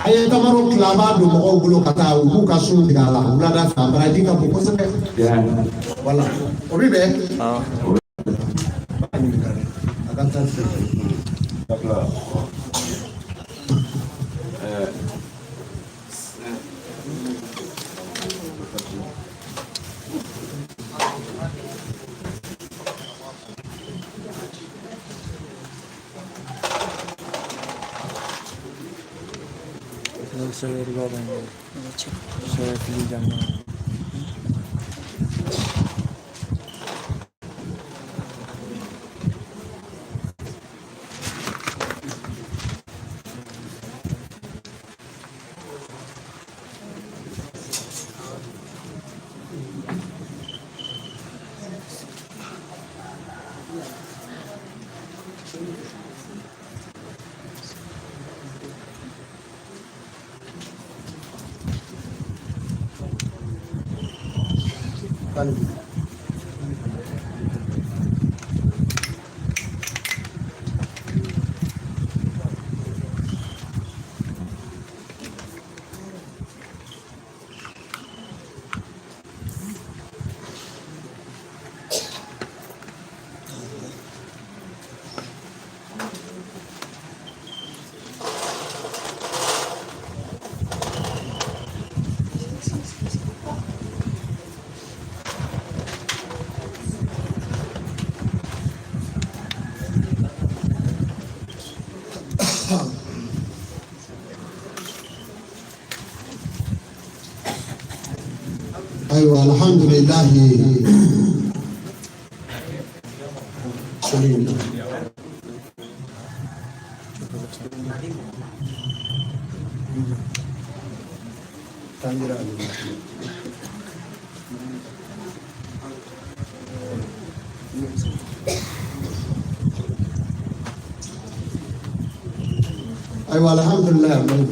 A ye tamaro tila, a b'a don mɔgɔw bolo ka taa, u b'u ka sun tigɛ a la wulada fɛ. A baraji ka bon kosɛbɛ. Wala o bɛ bɛn. A ka taa fɛ. Ayiwa, alhamdulilahi. Ayiwa, alhamdulilayi,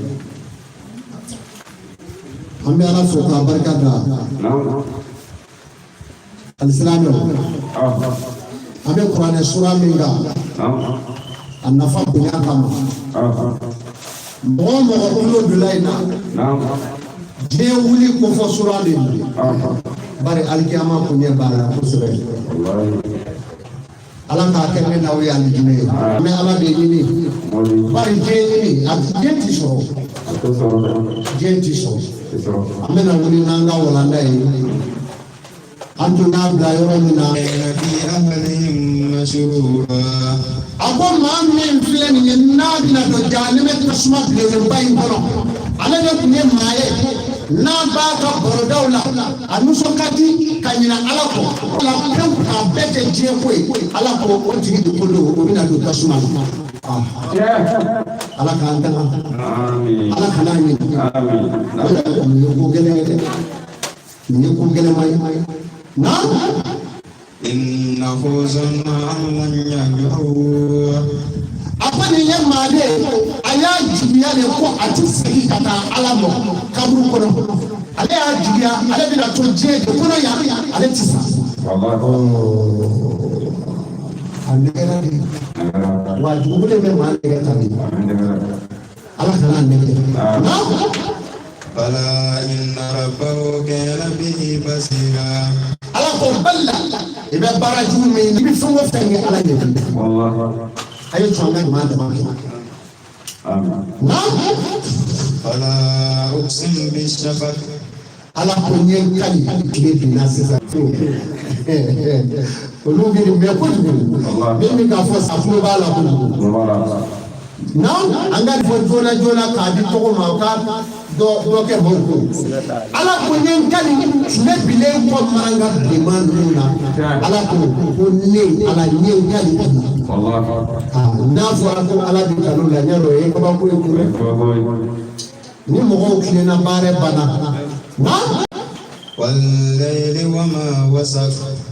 an bɛ Ala fo k'a barika da. Alisilamɛw, an bɛ kuranɛ sura min kan, a nafa bonya kama, mɔgɔ o mɔgɔ tulo donna in na, diɲɛ wuli kofɔ sura de don, bari alikiyama koɲɛ b'a la kosɛbɛ. Ala k'a kɛ ne n'aw ye alijinɛ ye. An bɛ Ala de ɲini, bari diɲɛ ɲini, a diɲɛ ti sɔrɔ, diɲɛ ti sɔrɔ. An bɛna wuli n'an ka walanda ye, an tun y'a bila yɔrɔ min na. A ko maa min filɛ nin ye, n'a bɛna don jahanɛmɛ tasuma bilenba in kɔnɔ, ale de tun ye maa ye n'a b'a ka barodaw la, a nisɔn ka di ka ɲinɛ Ala kɔ ala pewu, k'a bɛɛ kɛ diɲɛ ko ye. Ala ko o tigi de ko don, o bɛna don tasuma na. Ala k'an tanga, Ala kana ɲinɛ. Nin ye ko gɛlɛn ye dɛ, nin ye ko gɛlɛnma ye na. إنه ظن أن لن يحور. A ko nin ye maa de ye, a y'a jigiya de ko a ti segin ka taa Ala ma kaburu kɔnɔ. Ale y'a jigiya ale bɛna to diɲɛ de kɔnɔ yan, ale ti sa. A nɛgɛra de wa, dugukolo bɛ maa nɛgɛ tan de. Ala kana nɛgɛ. بلى إن ربه كان به بصيرا. Ala ko bala, i bɛ baara jugu min, i bɛ fɛn o fɛn kɛ, Ala ɲɛ b'i la. A ye sɔn an ka ɲuman dama kɛ. فلا أقسم بالشفق. Ala ko n ye n kali tile binna sisan, olu bɛ nin mɛn kojugu. Min bɛ k'a fɔ sa, tulo b'a la kojugu. Non, an ka fɔ joona joona k'a di tɔgɔ ma, o ka dɔ dɔ kɛ maaw kun. Ala ko n ye n kali tile bilen kɔ maranga bilenman ninnu na. Ala ko ko ne Ala n ye n kali bi. N'a fɔra ko Ala bɛ kalo la, ɲɛ o ye kabako ye kun dɛ. Ni mɔgɔw tilenna, baara banna na. والليل وما وسق.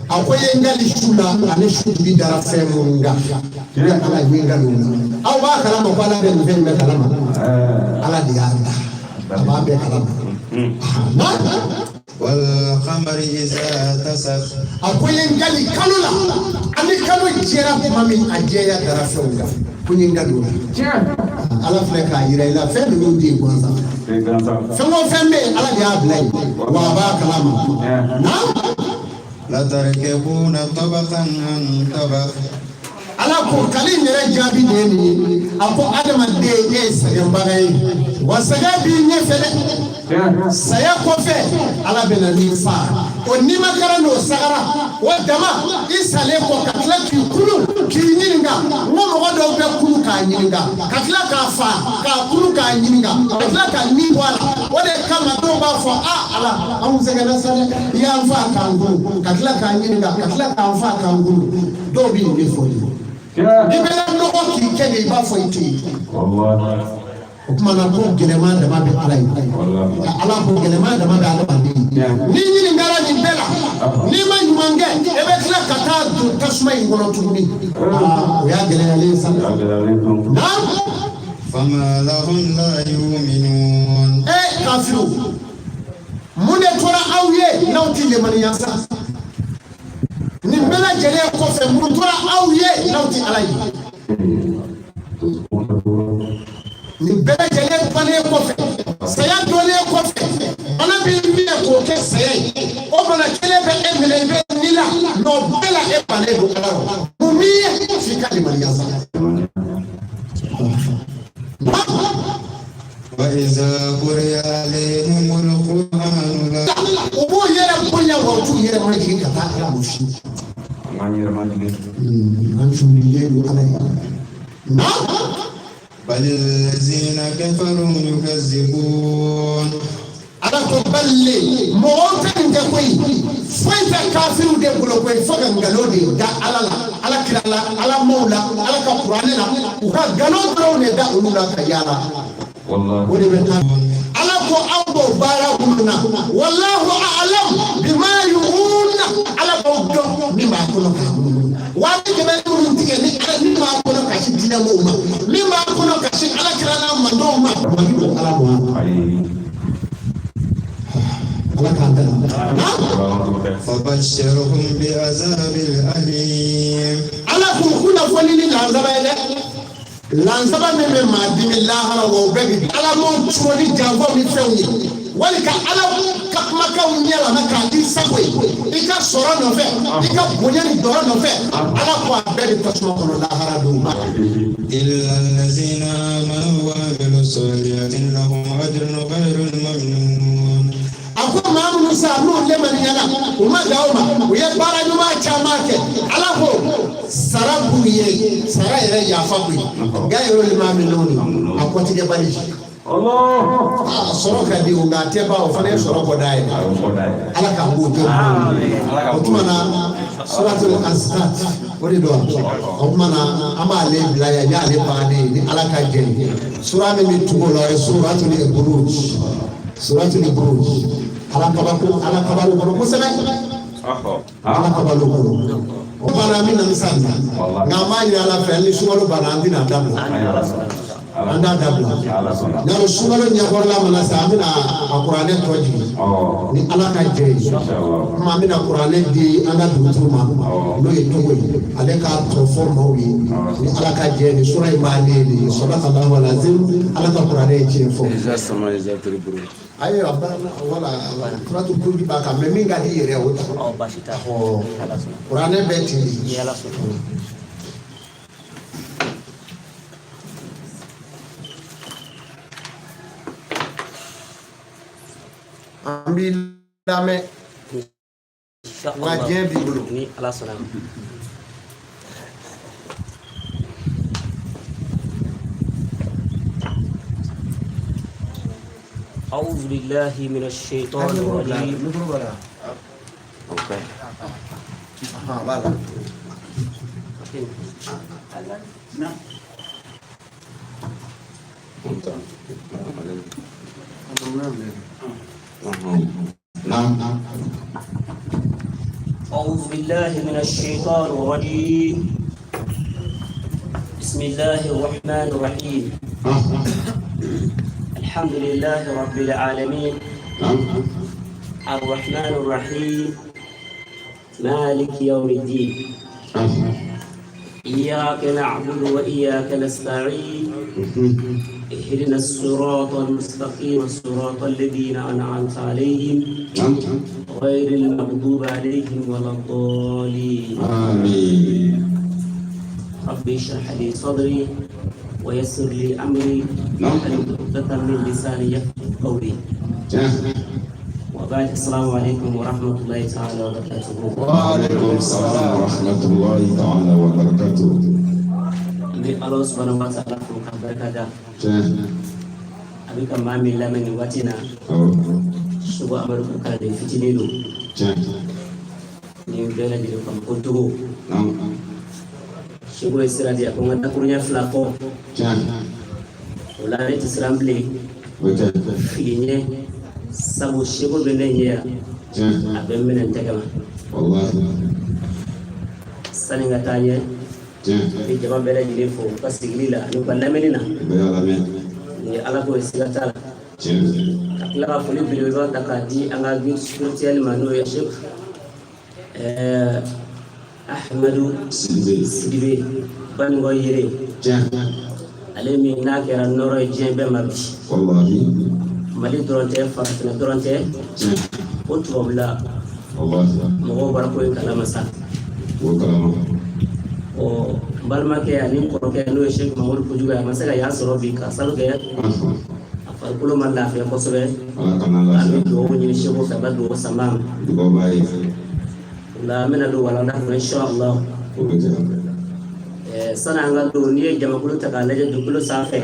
A ko ye n kali su la ani su tigi dara fɛn minnu kan. Ne Ala ye n kali o la. Aw b'a kalama ko Ala bɛ nin fɛn in bɛɛ kalama. Ala de y'a da, a b'a bɛɛ kalama na. والقمر إذا اتسق. A ko ye n kali kalo la ani kalo jɛra tuma min, a jɛya dara fɛnw kan. Ko n ye n kali o la. Ala filɛ k'a yira i la fɛn ninnu tɛ yen gansan. Fɛn o fɛn bɛ yen, Ala de y'a bila yen, wa a b'a kalama. Naam. لتركبون طبقا عن طبق. Ala ko kali in yɛrɛ jaabi de ye nin ye. A ko adamaden, e ye sɛgɛnbaga ye, wa sɛgɛn b'i ɲɛfɛ dɛ. Saya kɔfɛ, Ala bɛ na n'i fa o nimakara n'o sagara o dama. I salen kɔ, ka tila k'i kulu k'i ɲininka. N ko mɔgɔ dɔw bɛ kulu k'a ɲininka, ka tila k'a fa k'a kulu k'a ɲininka, ka tila ka ni bɔ a la. O de kama dɔw b'a fɔ: a Ala, anw sɛgɛnna sa dɛ, i y'an fa k'an kulu, ka tila k'an ɲininka, ka tila k'an fa k'an kulu. Dɔw bɛ nin de fɔ de. I bɛ nɔgɔ k'i kɛ de, i b'a fɔ i tɛ yen. O tuma na, ko gɛlɛman dama bɛ Ala ye, ka Ala ko gɛlɛman dama bɛ adamaden ye. N'i ɲininkara nin bɛɛ la, n'i ma ɲuman kɛ, e bɛ tila ka taa don tasuma in kɔnɔ tuguni. Aa, o y'a gɛlɛyalen ye sa. Naam. فما لهم لا يؤمنون. E kafiru, mun de tora aw ye n'aw ti lemaniya sa? Nin bɛɛ lajɛlen kɔfɛ, mun tora aw ye n'aw ti Ala ye? Nin bɛɛ lajɛlen bannen kɔfɛ, saya dɔnnen kɔfɛ, bana b'i minɛ k'o kɛ saya ye, o bana kelen bɛ e minɛ, i bɛ ni la mɛ, o bɛɛ la e bannen don Ala rɔ. Mun b'i ye f'i ka limaniya sa? وإذا قرئ عليهم القرآن لا U b'o yɛrɛ bonya, wa u t'u yɛrɛ majigin ka taa Ala ma fiyewu. An sulilen don Ala ye. Naam. بل الذين كفروا يكذبون. Ala ko balle mɔgɔw tɛ nin kɛ koyi, foyi tɛ kafiriw de bolo koyi, fo ka nkalon de da Ala la, Ala kira la, Ala maw la, Ala ka kuranɛ la. U ka nkalon dɔrɔn de da olu la ka yaala, o de bɛ taa. Ala ko aw b'o baara minnu na, wallahu a'lam bima yu'una. Ala b'aw dɔn min b'a kɔnɔ k'a munumunu. Waati jumɛn minnu tigɛ ni Ala min b'a kɔnɔ ka sin diinɛ mɔgɔw ma, min b'a kɔnɔ ka sin Ala kira n'a mandenw ma, mali don Ala ma. Ala k'an bɛɛ la. فبشرهم بعذاب أليم. Ala k'u kunnafoni ni lansaba ye dɛ, lansaba min bɛ maa dimi lahara, wa o bɛɛ bi Ala m'o cogo ni janfaw ni fɛnw ye, wali ka Ala ka kumakanw yɛlɛma k'a k'i sago ye, i ka sɔrɔ nɔfɛ, i ka bonya ni dɔrɔ nɔfɛ. Ala ko a bɛɛ bɛ tasuma kɔnɔ lahara don ma. إلا الذين آمنوا وعملوا الصالحات لهم أجر غير ممنون. A ko maa minnu sa n'u lemaniya, u ma dan o ma, u ye baara ɲuman caman kɛ, Ala ko sara b'u ye, sara yɛrɛ yafa b'u ye. Nka yɛrɛ de maa min n'o ni a kɔtigɛbali, a sɔrɔ ka di o, nka a tɛ ban, o fana ye sɔrɔ bɔ da ye. Ala k'an b'o jɔ. O tuma na, suratul Ansat, o de don. O tuma na, an b'ale bila yan, y'ale bannen ye ni Ala ka jɛ ye. Sura min bɛ tugu o la, o ye suratul Buruj. Suratul Buruj, Ala kabako, Ala kabalo kɔnɔ kosɛbɛ, Ala kabalo kɔnɔ. O banna, an bɛ na ni san nka an b'a ɲini Ala fɛ, ni sunkalo banna, an tɛna a dabila, an t'a dabila. Yarɔ, sunkalo ɲɛkɔrɔla mana se, an bɛna a kuranɛ tɔ jigin ni Ala ka jɛ ye. Kuma an bɛna kuranɛ di an ka dugutigiw ma, n'o ye Togo ye, ale k'a tɔ fɔ maaw ye ni Ala ka jɛ ye. Nin sura in b'ale ye nin ye. Sɔrɔ ka lazim, Ala ka kuranɛ ye tiɲɛ fɔ. Ayi, a banna wala suratu Buruj b'a kan mɛ, min ka di i yɛrɛ ye, o ta. Ɔ, baasi t'a la. Ɔ. Ala sɔnna. Kuranɛ bɛɛ ten de. Ni Ala sɔnna. An b'i lamɛn. Insha Nka Allah. diɲɛ b'i bolo. Ni Ala sɔnna. أعوذ بالله من الشيطان الرجيم. Micro b'a la. Ahan, a b'a la. Naam. أعوذ بالله من الشيطان الرجيم. بسم الله الرحمن الرحيم. الحمد لله رب العالمين، الرحمن الرحيم، مالك يوم الدين. إياك نعبد وإياك نستعين اهدنا الصراط المستقيم صراط الذين أنعمت عليهم غير المغضوب عليهم ولا الضالين. آمين. ربي اشرح لي صدري ويسر لي أمري واحلل عقدة من لساني يفقهوا قولي. وبعد، السلام عليكم ورحمة الله تعالى وبركاته. وعليكم السلام ورحمة الله تعالى وبركاته. An bɛ Ala subhanahu wa ta'ala fo ka barika da. A bɛ ka maa min lamɛn nin waati in na, Seko Amadu ka kalanden fitinin don. Nin bɛɛ lajɛlen kama ko Togo. Seko ye sira di, a ko n ka dakuruɲɛ fila fɔ. O la ne tɛ siran bilen fili ɲɛ, sabu Seko bɛ ne ɲɛ yan, a bɛ n minɛ n tɛgɛ ma. Sani n ka taa ɲɛ, n bɛ jama bɛɛ lajɛlen fo u ka sigili la ani u ka lamɛnni na. Nin ye Ala ko ye, siga t'a la. Ka tila ka foli belebeleba ta k'a di an ka guide spirituel ma, n'o ye Cheikh Ahmadu Sidibe Banikɔ Yere, ale min n'a kɛra nɔrɔ ye diɲɛ bɛɛ ma bi, Mali dɔrɔn tɛ, farafinna dɔrɔn tɛ, o tubabula mɔgɔw bɔra ko in kalama sa. Ɔ, n balimakɛ ani n kɔrɔkɛ, n'o ye Cheikh Mamadu Kojugu ye, a ma se ka yan sɔrɔ bi ka sabu kɛ a farikolo ma lafiya kosɛbɛ. An bɛ dugawu ɲini Seko fɛ, a ka dugawu sama ma. O la an bɛna don walanda kɔnɔ inshallah. Sani an ka don, n'i ye jamakulu ta k'a lajɛ dugukolo sanfɛ,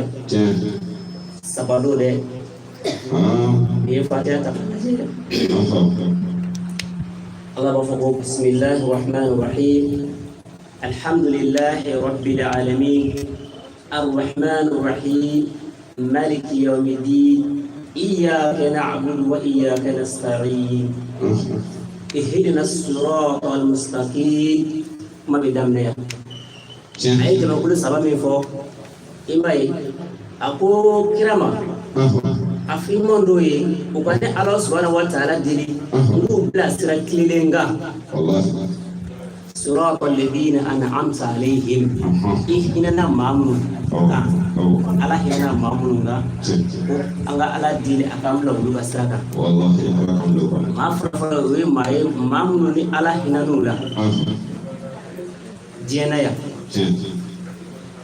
saba don dɛ. N'i ye Fatiha ta k'a lajɛ, Ala b'a fɔ ko bisimilahi rahmani rahim, alhamdulilahi rabbil alamin, arrahmani rahim, maliki yawmiddin, iyyaka na'budu wa iyyaka nasta'in, ihdina as-sirata al-mustaqim. Kuma bɛ daminɛ yan. A ye jamakulu saba min fɔ, i m'a ye, a ko kira ma, a fɔ i mantɔn ye u ka ne Ala subhanahu wa ta'ala deli n k'u bila sira tilennen kan, sirata alladhina an'amta alayhim, i hinɛna maa minnu kan, Ala hinɛna maa minnu kan, ko an ka Ala deli a k'an bila olu ka sira kan. Maa fɔlɔfɔlɔ, o ye maa ye, maa minnu ni Ala hinɛn'u la diɲɛ na yan,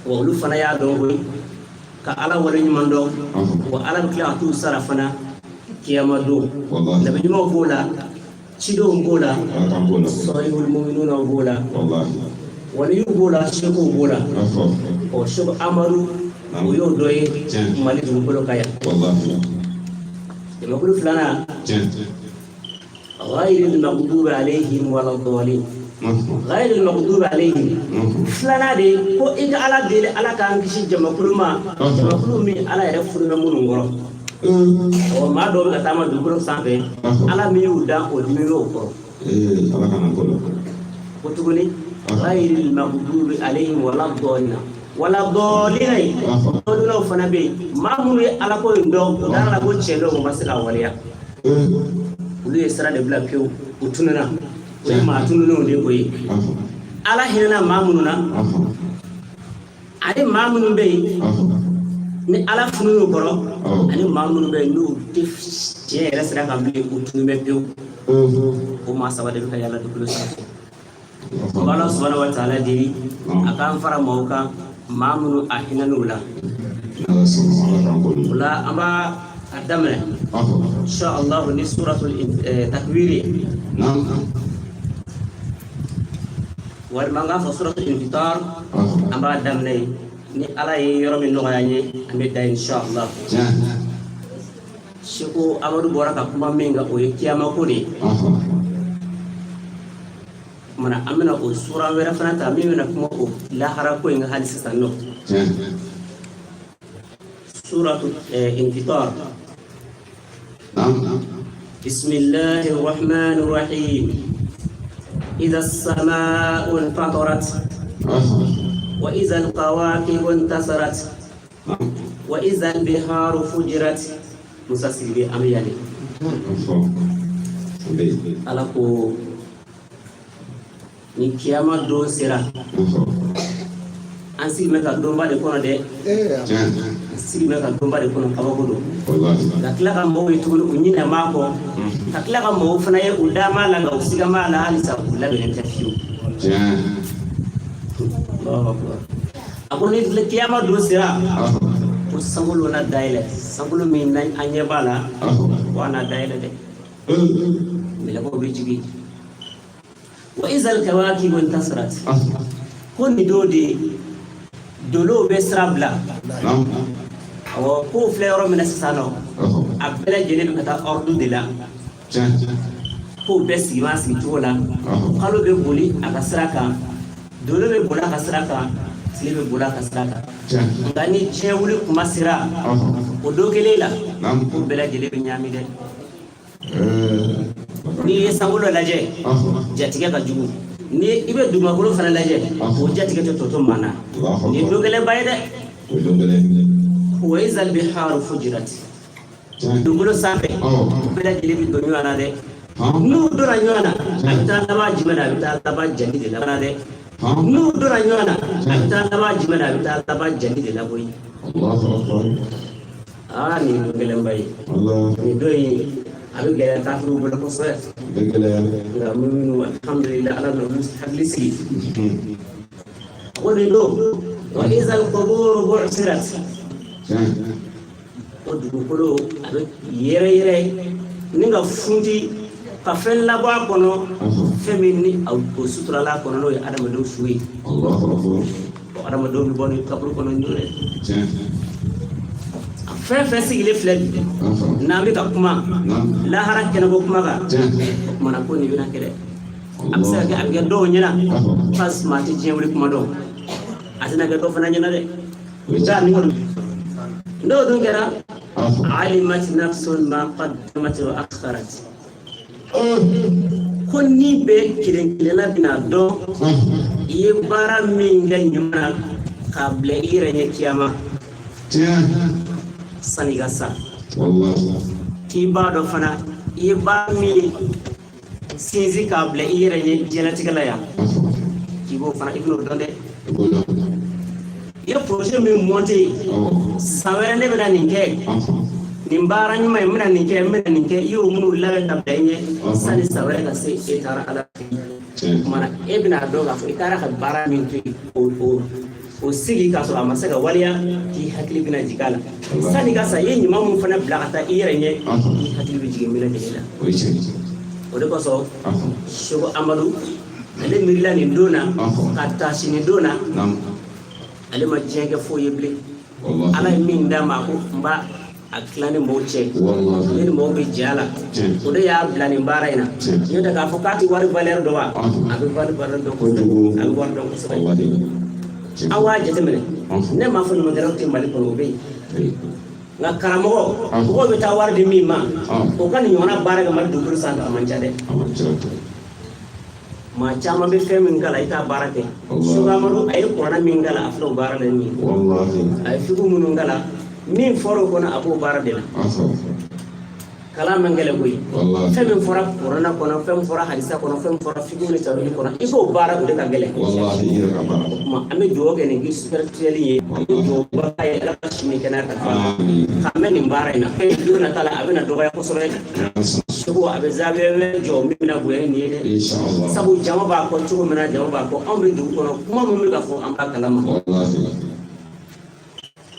wa olu fana y'a dɔn koyi ka Ala wale ɲuman dɔn, wa Ala bɛ tila ka t'u sara fana kiyama don. Nabi ɲumanw b'o la, cidenw b'o la, sɔlihul muminunaw b'o la, waliyuw b'o la, sekow b'o la. Ɔ, Seko Amadu, o y'o dɔ ye Mali dugukolo kan yan. Jamakulu filanan, ghayril maghdubi alayhim wala dhalin. Ghayril maghdubi alayhim filanan de ko i ka Ala deli Ala k'an kisi jamakulu ma, jamakulu min Ala yɛrɛ fununa minnu kɔrɔ. Ɔ, maa dɔw bɛ ka taama dugukolo sanfɛ, Ala min y'u dan, o dimi bɛ o kɔrɔ. Ko tuguni, ghayril maghdubi alayhim wala dhalina, wala dhalina ye dɔlinaw fana bɛ yen, maa minnu ye Ala ko in dɔn, u dara la ko tiɲɛ don, u ma se k'a waleya, olu ye sira de bila pewu, u tununa, o ye maa tununnenw de ko ye. Ala hinɛna maa minnu na, ani maa minnu bɛ yen ni Ala funun'u kɔrɔ, ani maa minnu bɛ yen n'u tɛ tiɲɛ yɛrɛ sira kan bilen, u tunun bɛ pewu, o maa saba de bɛ ka yaala dugukolo sanfɛ. An b'Ala subhanahu wa ta'ala deli a k'an fara maaw kan, maa minnu a hinɛn'u la. O la an b'a a daminɛ insha Allah ni suratul takwiri ye, walima an k'a fɔ suratul infitar. An b'a daminɛ yen, ni Ala ye yɔrɔ min nɔgɔya an ye, an bɛ da insha Allah. Seko Amadu bɔra ka kuma min kan, o ye kiyama ko de ye. Kumana an bɛna o sura wɛrɛ fana ta min bɛna kuma o lahara ko in kan hali sisan nɔ, suratu infitar. Bismillahi rahmani rahim, idha as-sama'u infatarat, wa idha al-kawakibu intasarat, wa idha al-biharu fujirat. Musa Sidibe, an bɛ yan de. Ala ko ni kiyama don sera, An sigi bɛ ka donba de kɔnɔ dɛ. An sigi bɛ ka donba de kɔnɔ, kabako don. Ka tila ka mɔgɔw ye tuguni, u ɲinɛ m'a kɔ, ka tila ka mɔgɔw fana ye, u da m'a la, nka u siga m'a la halisa, u labɛnnen tɛ fiyewu. Allahu akbar. A ko ni kiyama don sera, ko sankolo na dayɛlɛ, sankolo min na an ɲɛ b'a la, ko a na dayɛlɛ dɛ, mɛlɛkɛw bɛ jigin. Wa izal kawakibu intasarat, ko nin don de dolow bɛ sira bila. Awɔ, kow filɛ yɔrɔ min na sisan nɔ, a bɛɛ lajɛlen bɛ ka taa ordre de la, kow bɛɛ sigi b'a sigi cogo la. Kalo bɛ boli a ka sira kan, dolo bɛ boli a ka sira kan, tile bɛ boli a ka sira kan. Nka ni diɲɛ wuli kuma sera, o don kelen la, ko bɛɛ lajɛlen bɛ ɲaami dɛ. N'i ye sankolo lajɛ, jatigɛ ka jugu. Ni i bɛ dugumakolo fana lajɛ, o jatigɛ tɛ tɔ to maa na. Nin ye don gɛlɛnba ye dɛ. Wa izal biharu fujirat, dugukolo sanfɛ bɛɛ lajɛlen bɛ don ɲɔgɔn na dɛ. N'u donna ɲɔgɔn na, a bɛ taa laban jumɛn na? A bɛ taa laban jali de la dɛ. N'u donna ɲɔgɔn na, a bɛ taa laban jumɛn na? A bɛ taa laban jali de la koyi. Aa, nin ye don gɛlɛnba ye. Nin don in, a bɛ gɛlɛya kafiriw bolo kosɛbɛ, nka minnu, alhamdulillah, Ala n'olu hakili sigi. O de don wa izal quburu bu'thirat, o dugukolo a bɛ yɛrɛ yɛrɛ ni ka funti ka fɛn labɔ a kɔnɔ, fɛn min ni o suturala a kɔnɔ, n'o ye adamadenw su ye. O adamadenw bɛ bɔ ni kaburu kɔnɔ nin don dɛ. Fɛn fɛn sigilen filɛ bi, n'an bɛ ka kuma lahara kɛnɛko kuma kan, o kumana ko nin bɛna kɛ dɛ. A bɛ se ka kɛ, a bɛ kɛ dɔw ɲɛna parce que maa tɛ diɲɛ wuli kuma dɔn. A tɛna kɛ dɔw fana ɲɛna dɛ. Nka nin kɔni, n'o dun kɛra, alimat nafsun ma qaddamat wa akharat, ko ni bɛɛ kelen kelenna bɛna dɔn i ye baara min kɛ ɲuman na k'a bila i yɛrɛ ɲɛ kiyama sani ka sa, k'i b'a dɔn fana i ye baara min sinsin k'a bila i yɛrɛ ɲɛ diɲɛlatigɛ la yan, k'i b'o fana, i bɛn'o dɔn dɛ. I ye projet min monté, san wɛrɛ ne bɛna nin kɛ, nin baara ɲuman in, n bɛna nin kɛ, n bɛna nin kɛ, i y'o minnu labɛn ka bila i ɲɛ sani san wɛrɛ ka se, e taara Ala fɛ yen, o tuma na e bɛna dɔn k'a fɔ i taara ka baara min to yen, o sigi k'a sɔrɔ a ma se ka waleya, k'i hakili bɛna jigin a la. Sani ka sa, i ye ɲuman mun fana bila ka taa i yɛrɛ ɲɛ, k'i hakili bɛ jigin min lajɛlen la. O de kosɔn Seko Amadu, ale miirila nin don na ka taasi nin don na, ale ma diɲɛ kɛ foyi ye bilen. Ala ye min d'a ma, a ko n b'a a tila ni mɔgɔw cɛ, ne ni mɔgɔw bɛ jɛ a la. O de y'a bila nin baara in na. N'o tɛ k'a fɔ k'a tɛ wari valeur dɔn wa, a bɛ wari valeur dɔn kosɛbɛ, a bɛ wari dɔn kosɛbɛ. Aw b'a jateminɛ, ne m'a fɔ ɲumankɛlaw tɛ Mali kɔnɔ, o bɛ yen, nka karamɔgɔ, mɔgɔw bɛ taa wari di min ma, o ka nin ɲɔgɔnna baara kɛ Mali dugukolo sanfɛ, a man ca dɛ. Maa caman bɛ fɛn min kalan, i t'a baara kɛ. Seko Amadu, a ye kuranɛ min kalan, a filɛ o baara la nin ye. A ye fiku minnu kalan, min fɔra o kɔnɔ, a b'o baara de la. Kalan man gɛlɛn koyi. Fɛn min fɔra kuranɛ kɔnɔ, fɛn min fɔra hadisa kɔnɔ, fɛn min fɔra fiku ni tawhidi kɔnɔ, i k'o baara, o de ka gɛlɛn. O tuma an bɛ dugawu kɛ nin guide spirituel ye, an bɛ dugawu k'a ye, Ala ka si ni kɛnɛya kalifa a la k'an mɛn nin baara in na. Fɛn don nata la, a bɛna dɔgɔya kosɛbɛ. Seko a bɛ zawiya wɛrɛ jɔ min bɛna bonya ni nin ye dɛ, sabu jama b'a kɔ cogo min na, jama b'a kɔ. Anw bɛ dugu kɔnɔ, kuma min bɛ ka fɔ, an b'a kalama.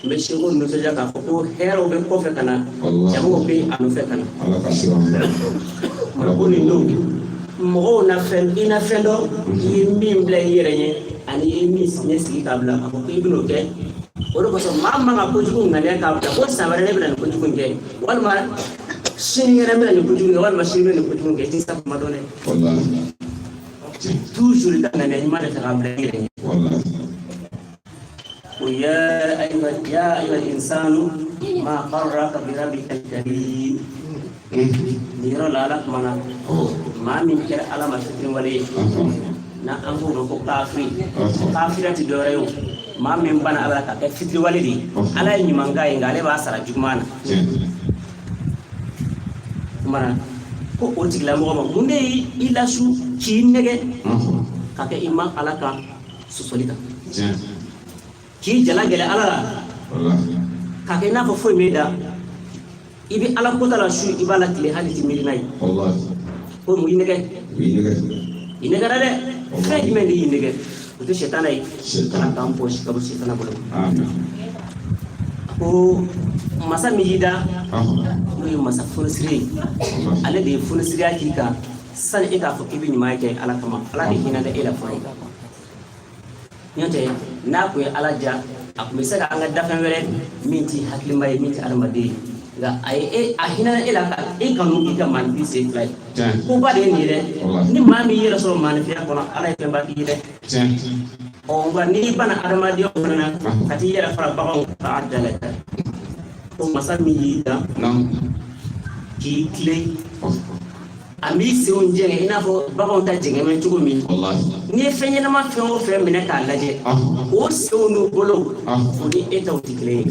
N bɛ seko nisɔndiya k'a fɔ ko hɛrɛw bɛ kɔfɛ ka na, jamaw bɛ a nɔfɛ ka na. Ko nin don, mɔgɔw na fɛn, i na fɛn dɔn i ye min bila i yɛrɛ ɲɛ ani i ye min ɲɛ sigi k'a bila k'a fɔ k'i bɛn'o kɛ. O de kosɔn maa man ka kojugu ŋaniya k'a bila ko san wɛrɛ ne bɛna nin kojugu in kɛ, walima sinikɛnɛ n bɛna nin kojugu kɛ, walima sini n bɛna nin kojugu kɛ. I tɛ sa kuma dɔn dɛ. Toujours i ka ŋaniya ɲuman de ta k'a bila i yɛrɛ ɲɛ. Ya ayyuha ya ayyuha al-insanu ma gharraka bi rabbikal karim. Nin yɔrɔ la, Ala kumana maa min kɛra Ala ma fitiriwale ye, na an k'o ma ko kafiri. Kafiriya tɛ dɔwɛrɛ ye, o maa min banna Ala la ka kɛ fitiriwale de ye. Ala ye ɲuman k'a ye, nka ale b'a sara juguman na. Kumana ko o tigilamɔgɔ ma, mun de y'i lasu k'i nɛgɛ ka kɛ i ma Ala ka sɔsɔli kan? K'i jala gɛlɛ Ala la, k'a kɛ i n'a fɔ foyi m'e da. I bɛ Ala kota la su, i b'a la tile, hali i tɛ miiri n'a ye. Ko mun y'i nɛgɛ? I nɛgɛra dɛ. Fɛn jumɛn de y'i nɛgɛ? O tɛ sɛtana ye. Ala k'an bɔsi ka bɔ sɛtana bolo. Ko masa min y'i da, n'o ye masa fonisire ye, ale de ye fonisireya k'i kan sani e k'a fɔ k'i bɛ ɲuman kɛ Ala kama. Ala de hinɛ e la fɔlɔ. N'o tɛ, n'a kun ye Ala ja, a tun bɛ se ka an ka dafɛn wɛrɛ min tɛ hakilima ye, min tɛ adamaden ye, nka a ye e a hinɛ e la ka e kanu k'i ka maaninfin sen fila ye. Koba de ye nin ye dɛ. Ni maa min y'i yɛrɛ sɔrɔ maaninfinya kɔnɔ, Ala ye fɛnba k'i ye dɛ. Ɔ, nka n'i banna adamadenya fana na ka t'i yɛrɛ fara baganw ka dalaka, ko masa min y'i dan k'i tilen, a b'i senw jɛngɛ i n'a fɔ baganw ta jɛngɛ bɛ cogo min. N'i ye fɛn ɲɛnama fɛn o fɛn minɛ k'a lajɛ, o senw n'u bolow, o ni e taw tɛ kelen ye.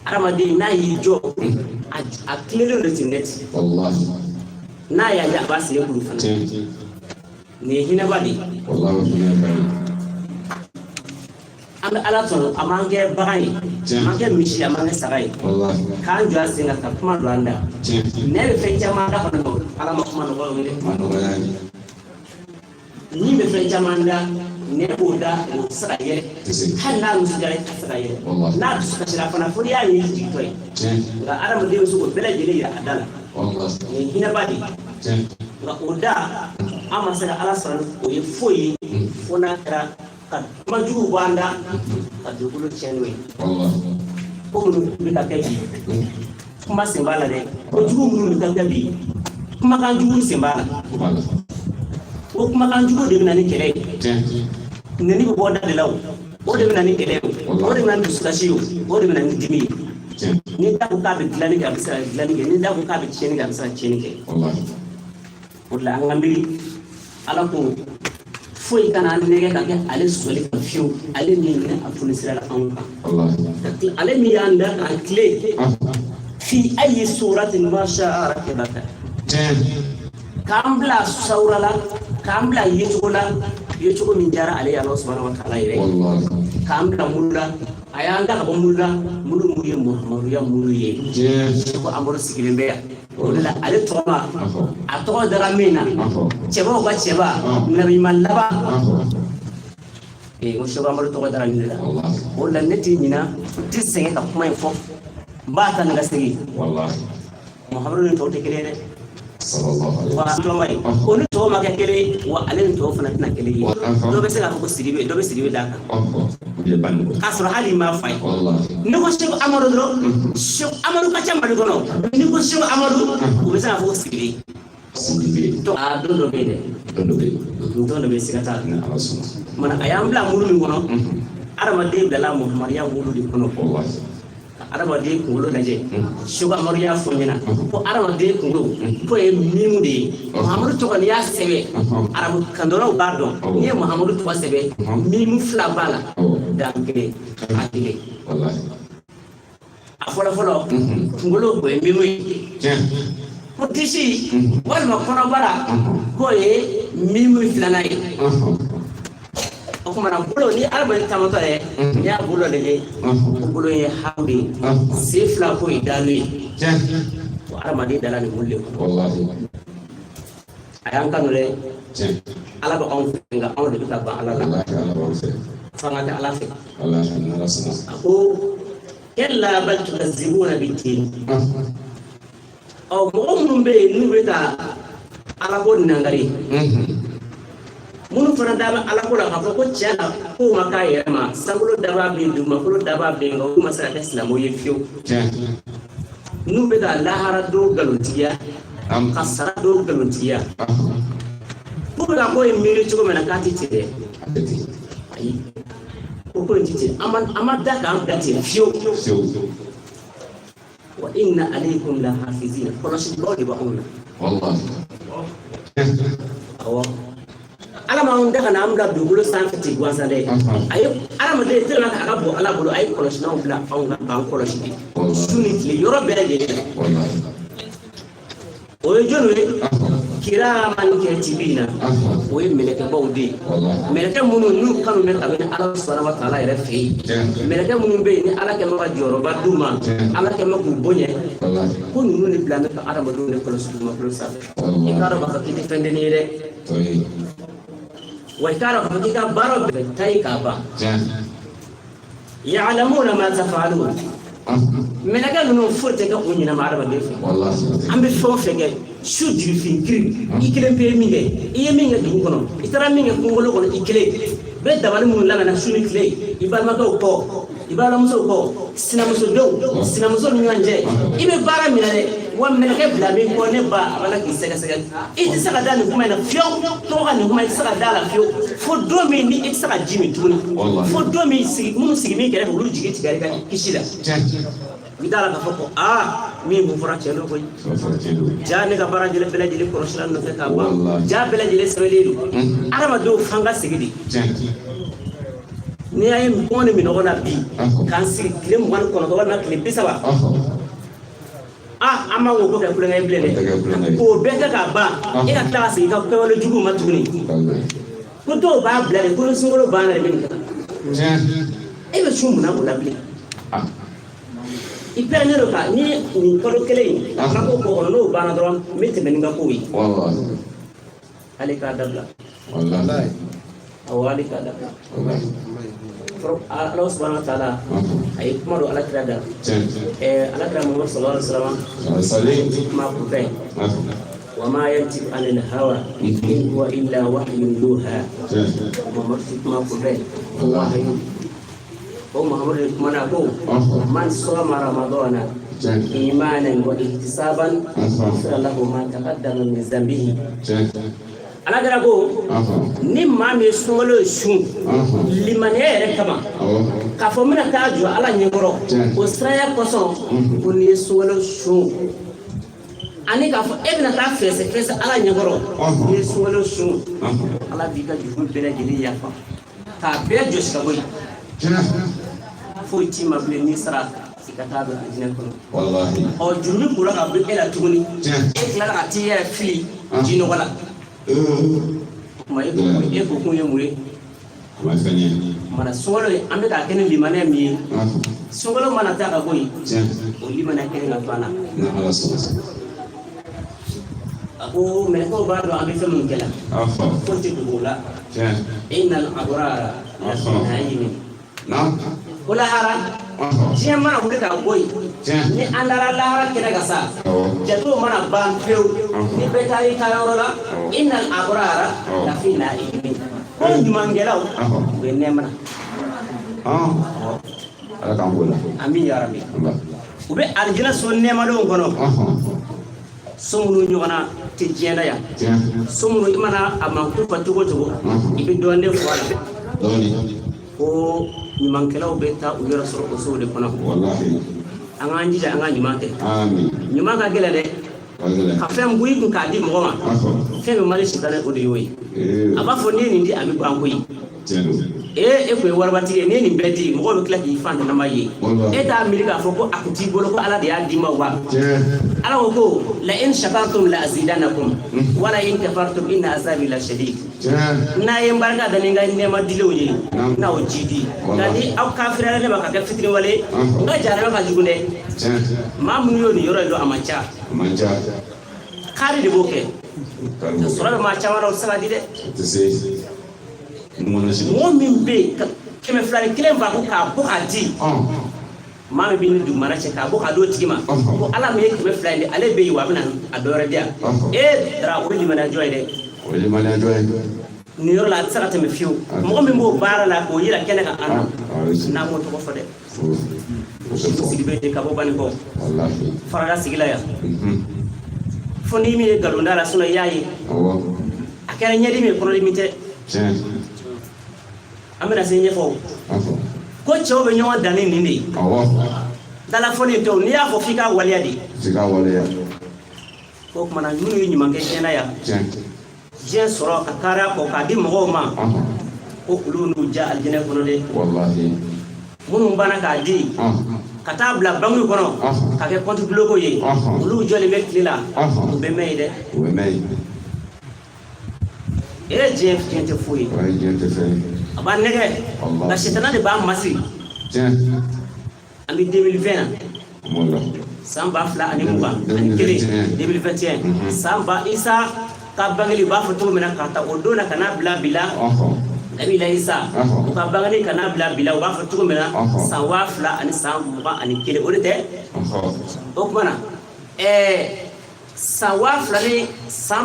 Adamaden n'a y'i jɔ, a tilennen don ten nɛti. N'a y'a diya, a b'a sen kuru fana. Nin ye hinɛba de ye. An bɛ Ala tɔnɔ, a m'an kɛ bagan ye, a m'an kɛ misi, a m'an kɛ saga ye, k'an jɔ an sen kan ka kuma don an da. Nɛ bɛ fɛn caman da kɔnɔ, Ala ma kuma nɔgɔya o ye dɛ. Ni bɛ fɛn caman da, nɛ b'o da, o tɛ se ka yɛlɛ. Hali n'a nisɔndiyara, i tɛ se ka yɛlɛ. N'a dusu kasira fana, fo n'i y'a ye i jigintɔ ye. Nka adamaden bɛ se k'o bɛɛ lajɛlen yira a da la. Nin ye hinɛba de ye. Nka o da, an ma se ka Ala sɔrɔ o ye foyi ye, fo n'a kɛra ka kuma jugu bɔ an da ka dugukolo tiɲɛ n'o ye. Ko minnu bɛ ka kɛ bi, kuma sen b'a la dɛ. Ko jugu minnu bɛ ka kɛ bi, kumakan jugu sen b'a la. O kumakan jugu de bɛ na ni kɛlɛ ye. Nɛni bɛ bɔ da de la, o o de bɛ na ni kɛlɛ ye, o de bɛ na ni dusukasi ye, o de bɛ na ni dimi ye. Ni da ko k'a bɛ dilanni kɛ, a bɛ se ka dilanni kɛ. Ni da ko k'a bɛ tiɲɛni kɛ, a bɛ se ka tiɲɛni kɛ. O de la, an ka miiri, Ala ko foyi kana an nɛgɛ ka kɛ ale sɔsɔli kan fiyewu. Ale min ni a fonisira la anw kan, ale min y'an da k'an tile, fi ayi suratin ma sha'a rakibaka, k'an bila sawura la, k'an bila yecogo la, yecogo min diyara ale ye, Ala subahana wa taala yɛrɛ ye, k'an bila mulu la. A y'an da ka bɔ mulu la, mulu mun ye Muhamaduya mulu ye. Ko Amadu sigilen bɛ yan, o de la ale tɔgɔ ma, a tɔgɔ dara min na, cɛbaw ka cɛba, nabiɲuman laban. Ee, ko Seko Amadu tɔgɔ dara nin de la. O de la ne tɛ ɲina, n tɛ sɛgɛn ka kuma in fɔ, n b'a ta ni ka segin. Muhamadu ni tɔw tɛ kelen ye dɛ. Wa tɔgɔ ye, o ni tɔw ma kɛ kelen ye, wa ale ni tɔw fana tɛna kelen ye. Dɔ bɛ se k'a fɔ ko Sidibe, dɔ bɛ Sidibe d'a kan k'a sɔrɔ hali i m'a fa ye. N'i ko Seko Amadu dɔrɔn, Seko Amadu ka ca Mali kɔnɔ. N'i ko Seko Amadu, u bɛ se k'a fɔ ko Sidibe. Aa, don dɔ bɛ yen dɛ, don dɔ bɛ yen, siga t'a la. Mana a y'an bila mulu min kɔnɔ, adamaden bilala Muhamadiya mulu de kɔnɔ. Ka adamaden kunkolo lajɛ, Seko Amadu y'a fɔ n ɲɛna ko adamaden kunkolo k'o ye mimu de ye. Muhamadu tɔgɔ, n'i y'a sɛbɛn, arabu kandɔnnaw b'a dɔn, n'i ye Muhamadu tɔgɔ sɛbɛn, mimu fila b'a la, dan kelen a kelen. A fɔlɔ fɔlɔ, kunkolo, o ye mimu ye. Ko disi walima kɔnɔbara, k'o ye mimu filanan ye. O tuma na, bolo, ni adamaden taamatɔ yɛ, n'i y'a bolo lajɛ, o bolo ye haw de ye. Sen fila, k'o ye dalu ye. O adamaden dala nin mulu de kɔnɔ. A y'an kanu dɛ. Ala bɛ anw fɛ, nka anw de bɛ ka ban Ala la. F'an ka kɛ Ala fɛ. A ko kalla bal tukazzibuna bid-din. Ɔ, mɔgɔ minnu bɛ yen n'u bɛ ka Ala ko nangari, minnu fana da bɛ Ala ko la k'a fɔ ko tiɲɛ na kow ma k'a yɛrɛ ma, sankolo dabaa bɛ yen, dugumakolo dabaa bɛ yen, nka olu ma se ka kɛ silamɛw ye fiyewu, n'u bɛ ka lahara don nkalontigiya, ka sara don nkalontigiya, k'u bɛ ka ko in miiri cogo min na k'a tɛ ten dɛ. Ayi, ko in tɛ ten. An ma da k'an bila ten fiyewu. Wa inna alaykum la hafizina, kɔlɔsibagaw de bɛ anw na. Awɔ, Ala m'anw da ka na an bila dugukolo sanfɛ ten gansan dɛ. A ye adamaden tellement que a ka bon Ala bolo, a ye kɔlɔsilanw bila anw kan k'an kɔlɔsi de su ni tile, yɔrɔ bɛɛ lajɛlen na. O ye jɔnni ye? Kiraman katibina. O ye mɛlɛkɛbaw de ye, mɛlɛkɛ minnu n'u kanu bɛ kabini Ala subahana wa taala yɛrɛ fɛ yen, mɛlɛkɛ minnu bɛ yen ni Ala kɛlen bɛ ka jɔyɔrɔba d'u ma, Ala kɛlen bɛ k'u bonya, ko ninnu de bila bɛ ka adamadenw de kɔlɔsi dugumakolo sanfɛ. I k'a dɔn k'a fɔ k'i tɛ fɛn dennin ye dɛ, wa i k'a dɔn k'a fɔ k'i ka baaraw bɛɛ ta ye k'a ban. Ya'lamuna ma taf'alun. Mɛlɛkɛ ninnu foyi tɛ kɛ u ɲinɛ ma adamaden fɛ. An bɛ fɛn o fɛn kɛ su jirifin kiri, i kelen pe ye min kɛ, i ye min kɛ dugu kɔnɔ, i taara min kɛ kungolo kɔnɔ, i kelen bɛɛ dabali minnu labɛnna su ni tile, i balimakɛw kɔ, i balimamusow kɔ, sinamusodenw, sinamuso ni ɲɔgɔn cɛ, i bɛ baara min na dɛ, wa mɛlɛkɛ bila min kɔ, ne ba, a b'a la k'i sɛgɛsɛgɛ. I tɛ se ka da nin kuma in na fiyewu, tɔgɔ ka nin kuma, i tɛ se ka da la fiyewu fo don min ni i tɛ se ka ji min tuguni, fo don min sigi minnu sigi min kɛrɛfɛ, olu jigi tigɛra i ka kisi la. I bɛ da la k'a fɔ ko aa, min kun fɔra tiɲɛ don koyi. Ja ne ka baara bɛɛ lajɛlen kɔlɔsila nɔfɛ k'a ban, ja bɛɛ lajɛlen sɛbɛnlen don. Adamadenw f'an ka sigi de. N'i y'a ye kɔngɔ ni minɔgɔ na bi k'an sigi tile 29 walima tile 30, ah, an b'an ko kɛ kulonkɛ ye bilen dɛ. K'o bɛɛ kɛ k'a ban, e ka tila ka segin i ka kɛwale juguw ma tuguni. Ko dɔw b'a bila de ko ni sunkalo banna de bɛ nin kɛ. E bɛ sun mun na o la bilen? I pɛrɛnnen don ka ni nin kalo kelen in a fɔra ko kɔ kɔnɔ, n'o banna dɔrɔn n bɛ tɛmɛ ni n ka kow ye. Hali k'a dabila. Awɔ, hali k'a dabila. Ala subahana wa taala a ye kuma don Ala kira da, Ala kira Muhammad sallallahu alaihi wasallam kuma kunfɛ: wa ma yantiqu anil hawa in huwa illa wahyun yuha. Muhammad ti kuma kunfɛ ko wahayu. Ko Muhammad de kumana ko man sama ramadana imanan wa ihtisaban ghufira lahu ma taqaddama min zambihi. Ala kira ko ni maa min ye sunkalo sun limaniya yɛrɛ kama, k'a fɔ n bɛna taa jɔ Ala ɲɛkɔrɔ, o siranya kosɔn, ko n'i ye sunkalo sun ani k'a fɔ e bɛna taa fɛsɛ fɛsɛ Ala ɲɛkɔrɔ, n'i ye sunkalo sun, Ala b'i ka juru bɛɛ lajɛlen yafa k'a bɛɛ jɔsi ka bɔ yen. Foyi t'i ma bilen n'i sara i ka taa don alijinɛ kɔnɔ. Ɔ, juru bɛ bolo ka bɔ e la tuguni, e tilala ka t'i yɛrɛ fili ji nɔgɔ la. O tuma e ko kun ye mun ye? Mana sunkalo ye, an bɛ k'a kɛ ni limaniya min ye, sunkalo mana taa ka bɔ yen, o limaniya kelen ka to an na. A ko mɛlɛkɛw b'a dɔn an bɛ fɛn minnu kɛ la, foyi tɛ dogo o la. Innal abrara lafi na'imin. Ko lahara, diɲɛ mana wuli ka bɔ yen, ni an taara lahara kɛnɛ kan sa, jatew mana ban pewu, ni bɛɛ taara i ka yɔrɔ la, innal abrara lafi na'imin, ko ɲumankɛlaw u bɛ nɛɛma na. Ala k'an b'o la. Amin ya rabbi. U bɛ alijinɛ so nɛɛmalenw kɔnɔ, so minnu ɲɔgɔnna tɛ diɲɛ na yan, so minnu i mana a mankutu fɔ cogo o cogo, i bɛ dɔɔnin de fɔ a la. Ko ɲumankɛlaw bɛ taa u yɛrɛ sɔrɔ o sow de kɔnɔ. An k'an jija an ka ɲuman kɛ. Ɲuman ka gɛlɛn dɛ, ka fɛn bɔ i kun k'a di mɔgɔ ma. Fɛn min man di sitanɛ, o de y'o ye. A b'a fɔ n'i ye nin di, a bɛ ban koyi. Ee, e kun ye waribatigi ye, n'i ye nin bɛɛ di, mɔgɔw bɛ tila k'i fantanama ye. E t'a miiri k'a fɔ ko a kun t'i bolo, ko Ala de y'a d'i ma wa? Ala ko ko la in shakartum la azidannakum wa la in kafartum inna azabi la shadid. N'a ye n barika da ni n ka nɛɛma dilenw ye, n na o jidi, nka ni aw kafiriyara ne ma ka kɛ fitiriwale, n ka jahanama ka jugu dɛ. Maa minnu y'o nin yɔrɔ in dɔn, a man ca. Kari de b'o kɛ, sɔrɔ bɛ maa caman na, o tɛ se ka di dɛ. Mɔgɔ min bɛ yen ka 201 fa ko k'a bɔ k'a di, maa min bɛ ni dugumana cɛ k'a bɔ k'a d'o tigi ma, ko Ala min ye 200 in di, ale bɛ yen wa, a bɛna a dɔ wɛrɛ di yan. E dara, o ye limaniya jɔn ye dɛ. Nin yɔrɔ la, a tɛ se ka tɛmɛ fiyewu. Mɔgɔ min b'o baara la k'o yira kɛnɛ kan, an na n'an m'o tɔgɔ fɔ dɛ. Sigi bɛ ten ka bɔ Banikɔ farada sigi la yan, fo n'i min ye nkalon da la, sinon i y'a ye a kɛra ɲɛdimi ye, kɔnɔdimi tɛ. An bɛna se ɲɛfɔ ko cɛw bɛ ɲɔgɔn dan ni nin de ye. Dalafɔli tɛ o, n'i y'a fɔ f'i k'a waleya de. O tuma na, minnu ye ɲuman kɛ diɲɛ na yan, diɲɛ sɔrɔ ka kariya kɔ k'a di mɔgɔw ma, ko olu n'u ja alijinɛ kɔnɔ dɛ. Minnu banna k'a di ka taa bila banki kɔnɔ ka kɛ compte bloqué ye, olu jɔlen bɛ tile la, u bɛ mɛn yen dɛ. E diɲɛ diɲɛ tɛ foyi ye. Wayi, diɲɛ tɛ fɛn ye. A b'a nɛgɛ. Allah. Nka sitana de b'a masiri. Tiɲɛ. An bɛ 2020 na. Wala. San 2021, 2021, san ba Isa ka bangeli, u b'a fɔ cogo min na, ka ta o don na ka n'a bila bi la. Nabila Isa u ka bangeli ka n'a bila bi la, u b'a fɔ cogo min na, san 2021, o de tɛ. O tuma na san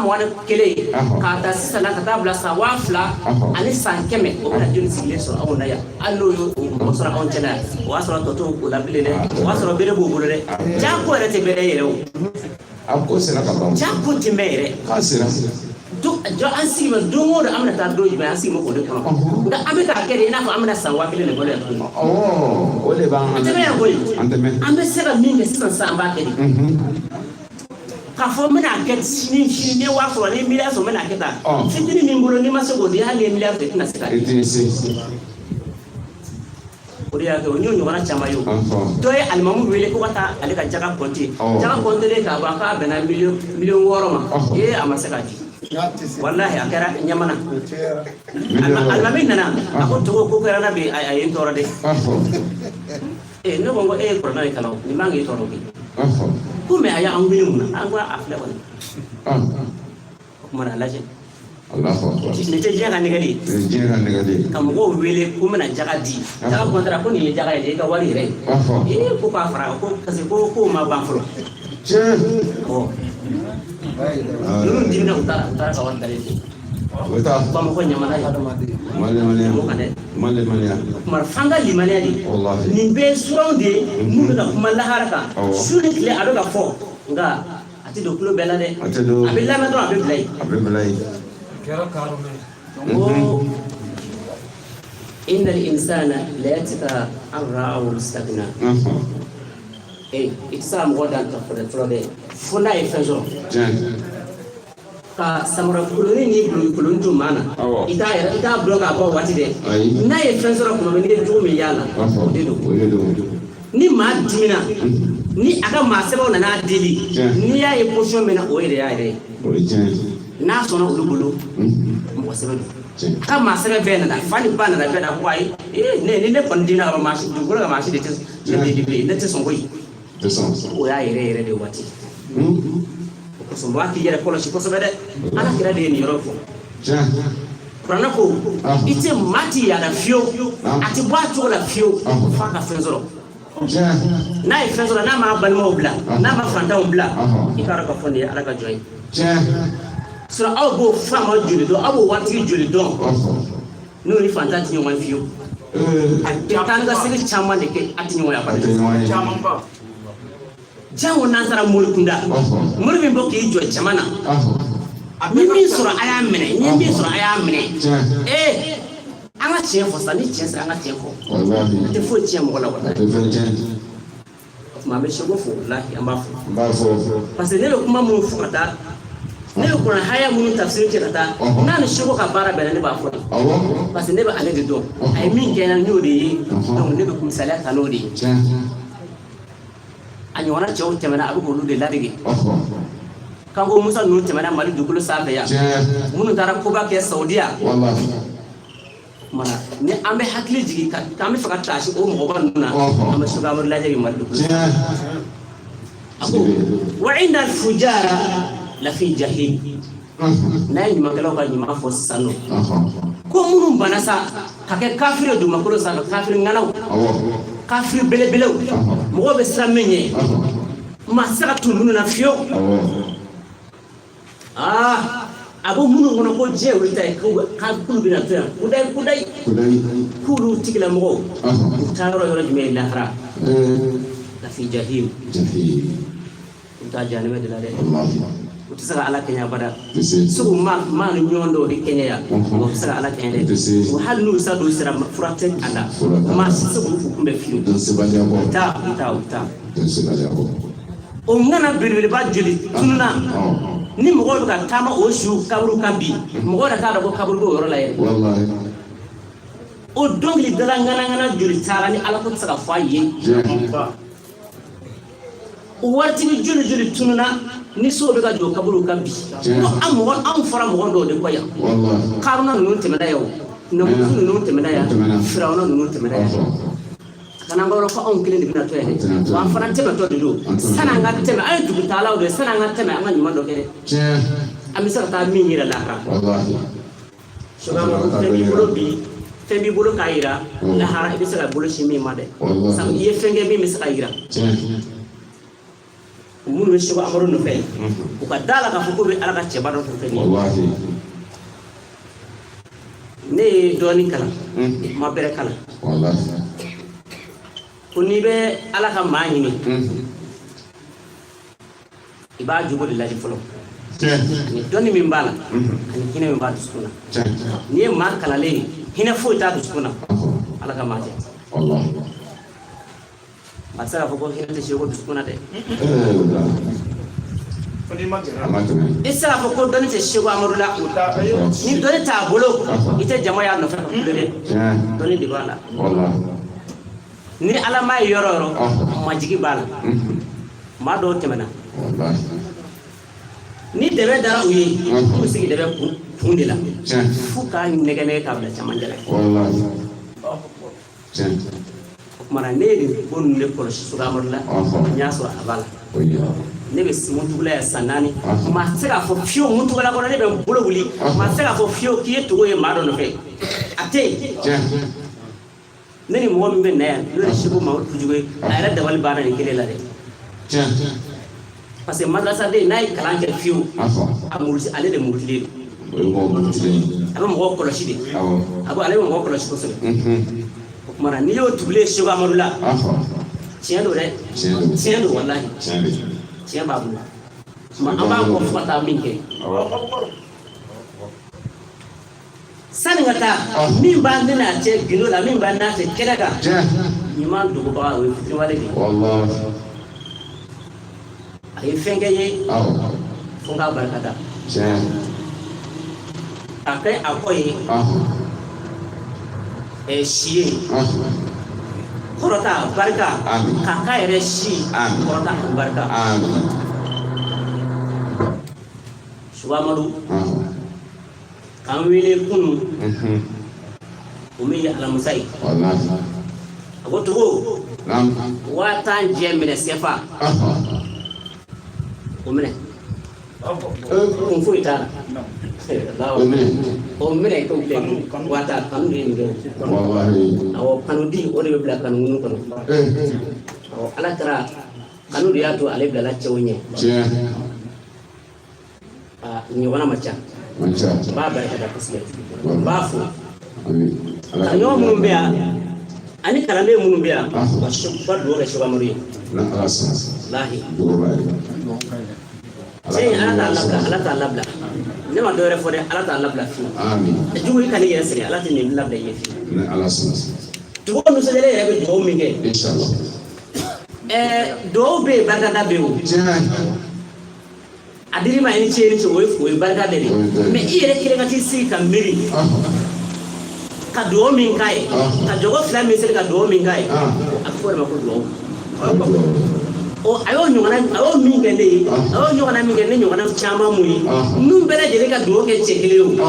2021, k'a ta sisan na ka taa bila san 2100, o bɛna joli sigilen sɔrɔ anw na yan? Hali n'o y'o mɔgɔ sɔrɔ anw cɛla yan, o y'a sɔrɔ tɔ t'o o la bilen dɛ, o y'a sɔrɔ bere b'o bolo dɛ. Jako yɛrɛ tɛ bɛrɛ yɛrɛ o. A ko sera ka ban. Jako tɛ mɛn yɛrɛ. K'a sera. Jɔ an sigi bɛ don o don, an bɛna taa don jumɛn, an sigi bɛ k'o de kɔnɔ. Nka an bɛ k'a kɛ de i n'a fɔ an bɛna san 1000 de balo yan tuguni. Awɔ, o de b'an. An tɛ mɛn yan koyi. An tɛ mɛn. An bɛ se ka min kɛ sisan sisan, an b'a kɛ de. K'a fɔ n bɛna kɛ sini sini, ni waa sɔrɔ, ni miliyari sɔrɔ, n bɛna kɛ tan. Fitinin min bolo, n'i ma se k'o di, hali ni ye miliyari sɔrɔ, i tɛna se k'a I di. tɛ se. O de y'a kɛ o n y'o ɲɔgɔnna caman ye o. Dɔ ye alimamu wele ko ka taa ale ka jaga kɔnte. Jaga kɔntelen k'a ban, k'a bɛnna miliyɔn 6 ma. Ee, a ma se k'a di. Walahi, a kɛra ɲamana. Alimami nana, a ko Togo, ko kɛra na bi, a ye n tɔɔrɔ dɛ. Ee, ne ko n ko e ye kuranɛ de kalan o, nin man k'e tɔɔrɔ koyi. Ko mɛ a y'an wele mun na? An ko a filɛ kɔni. O kuma na, a lajɛ. Allahu akbar. Nin tɛ diɲɛ ka nɛgɛ de ye. Nin ye diɲɛ ka nɛgɛ de ye. Ka mɔgɔw wele ko n bɛna jaga di, jaga kɔntara, ko nin ye jaga ye dɛ, i ka wari yɛrɛ ye. Ee, ko k'a fara ko parce que ko kow ma ban fɔlɔ. Tiɲɛ. Ɔ, ninnu dimina, u taara ka wari dalen to. O bɛ taa. Bamakɔ ɲamana ye. Malimaniya. O kan dɛ. Malimaniya. Kuma f'an ka limaniya de. Walahi. Nin bɛɛ ye suranw de ye mun bɛ ka kuma lahara kan. Su ni tile a bɛ ka fɔ, nka a tɛ don tulo bɛɛ la dɛ. A tɛ don. A bɛ lamɛn dɔrɔn, a bɛ bila yen. A bɛ bila yen. Ko inna al-insana la yatgha an ra'ahu istaghna. Ee, i tɛ se ka mɔgɔ dan fɔlɔ dɛ, fo n'a ye fɛn sɔrɔ. Ka samara kolonni ni guloki kolonni to maa na, i t'a yɛrɛ, i t'a dɔn k'a bɔ waati dɛ. N'a ye fɛn sɔrɔ tuma min, n'i ye jogo min y'a la, o de don. O de don. Ni maa dimina, ni a ka maa sɛbɛnw nana deli, n'i y'a ye position min na, o yɛrɛ y'a yɛrɛ ye. O ye tiɲɛ ye. N'a sɔnna olu bolo, mɔgɔ sɛbɛn don. A ka maa sɛbɛn bɛɛ nana, fa ni ba nana, bɛɛ na ko ayi, ee, ne ni ne kɔni dimina ka ban, maa si dugukolo ka maa si de tɛ ne deli bilen, ne tɛ sɔn koyi. Tɛ sɔn. O y'a yɛrɛ yɛrɛ de waati. O kosɔn mɔgɔ k'i yɛrɛ kɔlɔsi kosɛbɛ dɛ. Ala kira de ye nin yɔrɔ fɔ. Kuranɛ ko i tɛ maa ti yaada fiyewu, a ti bɔ a cogo la fiyewu f'a ka fɛn sɔrɔ. N'a ye fɛn sɔrɔ, n'a m'a balimaw bila, n'a ma fantanw bila, i k'a dɔn k'a fɔ nin ye Ala ka jɔn ye. Sinon aw b'o faama joli dɔn, aw b'o waritigi joli dɔn, n'o ni fantan tɛ ɲɔgɔn ye fiyewu. A tɛ taa ni ka segin caman de kɛ, a tɛ ɲɔgɔn ye A tɛ ɲɔgɔn ye. Jango n'an taara mori kunda, mori min bɔ k'i jɔ jama na, ni min sɔrɔ a y'a minɛ, ni min sɔrɔ a y'a minɛ. Ee, an ka tiɲɛ fɔ sa, ni tiɲɛ sera, an ka tiɲɛ fɔ. Walahi. A tɛ foyi tiɲɛ mɔgɔ la. A Walahi. tɛ fɛn tiɲɛ. O tuma an bɛ Seko fo, walahi, an b'a fo. N b'a fɔ. Parce que ne bɛ kuma minnu fɔ ka taa, ne bɛ kuran haya minnu tafsiri kɛ ka taa, n'a ni Seko ka baara bɛnna, ne b'a fɔ de. Parce que ne bɛ ale de dɔn, a ye min kɛ n na, n y'o de ye. Donc ne bɛ misaliya ta n'o de ye. A ɲɔgɔnna cɛw tɛmɛna, a bɛ k'olu de ladege. Kanko Musa ninnu tɛmɛna Mali dugukolo sanfɛ yan, minnu taara koba kɛ Saudiya. Kumana ni an bɛ hakili jigin ka k'an bɛ fɛ ka taasi o mɔgɔba ninnu na, an bɛ Seko Amadu lajɛ Mali dugukolo sanfɛ. A ko wa inna al-fujara lafi jahim. N'a ye ɲumankɛlaw ka ɲuman fɔ sisan nɔ, ko minnu banna sa ka kɛ kafiri ye dugumakolo sanfɛ, kafiri ŋanaw, kafiri belebelew, mɔgɔw bɛ siran min ɲɛ, maa tɛ se ka tun minnu na fiyewu. Aa, a bɛ minnu kɔnɔ ko diɲɛ olu ta ye, k'olu bɛna to yan kudayi kudayi, k'olu tigilamɔgɔw, u taa yɔrɔ yɔrɔ jumɛn ye lahara? Lafi jahim, u taa jahanamɛ de la dɛ. U tɛ se ka Ala kɛɲɛ abada. Segu maa maa ni ɲɔgɔn dɔw de kɛɲɛ yan, u tɛ se ka Ala kɛɲɛ dɛ. O hali n'u sa don sera, fura tɛ a la, maa si tɛ se k'u kunbɛn fiyewu. U taa, u taa, u taa. O ŋana belebeleba joli tununa ni mɔgɔw bɛ ka taama o su kaburu kan bi, mɔgɔw yɛrɛ t'a dɔn ko kaburu b'o yɔrɔ la yɛrɛ. O dɔnkilidala ŋanaŋana joli taara ni Ala ko tɛ se ka fɔ a ye. Waritigi joli joli tununa ni sow bɛ ka jɔ kaburu kan bi. Ko an mɔgɔ, anw fɔra mɔgɔ dɔw de kɔ yan. Karuna ninnu tɛmɛna yan, o Namuruzu ninnu tɛmɛna yan, Firawuna ninnu tɛmɛna yan. A kana an b'a ko anw kelen de bɛna to yan dɛ. Wa an fana tɛmɛtɔ de don. Sani an ka tɛmɛ, an ye dugutaalaw de ye. Sani an ka tɛmɛ, an ka ɲuman dɔ kɛ dɛ. An bɛ se ka taa min yira lahara. Fɛn b'i bolo bi, fɛn b'i bolo k'a yira lahara, i bɛ se ka bolo sin min ma dɛ. Sabu i ye fɛn kɛ min bɛ se ka yira. Minnu bɛ Seko Amadu nɔfɛ, u ka da la k'a fɔ k'u bɛ Ala ka cɛba dɔ nɔfɛ. Ne ye dɔɔnin kalan, n ma bɛrɛ kalan. Ko n'i bɛ Ala ka maa ɲini, i b'a jogo de lajɛ fɔlɔ, ani dɔnni min b'a la, ani hinɛ min b'a dusukun na. N'i ye maa kalanlen ye, hinɛ foyi t'a dusukun na, Ala ka maa tɛ. A tɛ se k'a fɔ ko hinɛ tɛ Seko dusukun na dɛ. I tɛ se k'a fɔ ko dɔnni tɛ Seko Amadu la. Ni dɔnni t'a bolo, i tɛ jama y'a nɔfɛ ka kule dɛ. Dɔnni de b'a la. Ni Ala m'a ye yɔrɔ o yɔrɔ, majigi b'a la. Maa dɔw tɛmɛna, ni dɛbɛ dara u ye, u bɛ sigi dɛbɛ kun de la f'u k'a nɛgɛ nɛgɛ k'a bila camancɛ la. O tuma na, ne ye nin ko ninnu de kɔlɔsi Seko Amadu la. N y'a sɔrɔ a b'a la. Ne bɛ Muntugula yan san 4. Maa tɛ se k'a fɔ fiyewu Muntugula kɔnɔ, ne bɛ n bolo wuli, maa tɛ se k'a fɔ fiyewu k'i ye Togo ye maa dɔ nɔfɛ. A tɛ yen. Ne ni mɔgɔ min bɛ na yan, n'o ye Seko Mamadu Pujugu ye, a yɛrɛ dabali banna nin kelen la dɛ. Parce que madrasaden, n'a ye kalan kɛ fiyewu, a muruti, ale de murutilen don. A bɛ mɔgɔw kɔlɔsi de. A ko ale bɛ mɔgɔw kɔlɔsi kosɛbɛ. O tuma na, n'i y'o tugulen Seko Amadu la, tiɲɛ don dɛ, tiɲɛ don, walahi tiɲɛ b'a bolo. Tuma an b'a kɔ fo ka taa min kɛ. Sani ka taa, min b'a ne n'a cɛ gindo la, min b'a n'a cɛ kɛnɛ kan, ɲuman dogobaga, o ye fitiriwale de ye. A ye fɛn kɛ n ye fo n k'a barika da. A kɛ a kɔ ye si ye kɔrɔta barika, k'a k'a yɛrɛ si kɔrɔta ani barika. Seko Amadu k'an wele kunun, o min ye alamisa ye, a ko Togo, 50,000 jɛ minɛ sefa, o minɛ, kun foyi t'a la, o minɛ ko filɛ 50,000. Kanu de ye nin kɛ. Awɔ, kanu di, o de bɛ bila kanu ŋunu kɔnɔ. Awɔ, Ala kɛra kanu de y'a to ale bilala cɛw ɲɛ. Aa, ɲɔgɔnna ma ca. N b'a barika da kosɛbɛ, n b'a fo. Kalanɲɔgɔn minnu bɛ yan ani kalanden minnu bɛ yan, u ka dugawu kɛ Seko Amadu ye. Walahi cɛ in, Ala t'a labila, Ala t'a labila. Ne ma dɔwɛrɛ fɔ dɛ, Ala t'a labila fiyewu. Jugu, i kan'i yɛrɛ sɛgɛn, Ala tɛ nin labila i ye fiyewu. Dugawu nisɔndiyalen yɛrɛ bɛ dugawu min kɛ, dugawu bɛ yen, barikada bɛ yen. O a dir'i ma, i ni ce, i ni ce, o ye barika de ye. Mais i yɛrɛ kelen ka t'i sigi ka miiri ka dugawu min k'a ye, ka jɔgɔ fila min seli ka dugawu min k'a ye, a bɛ fɔ o de ma ko dugawu. Ɔ, a y'o ɲɔgɔnna, a y'o min kɛ ne ye, a y'o ɲɔgɔnna min kɛ ne ɲɔgɔnna caman mun ye, ninnu bɛɛ lajɛlen ka dugawu kɛ cɛ kelen ye. O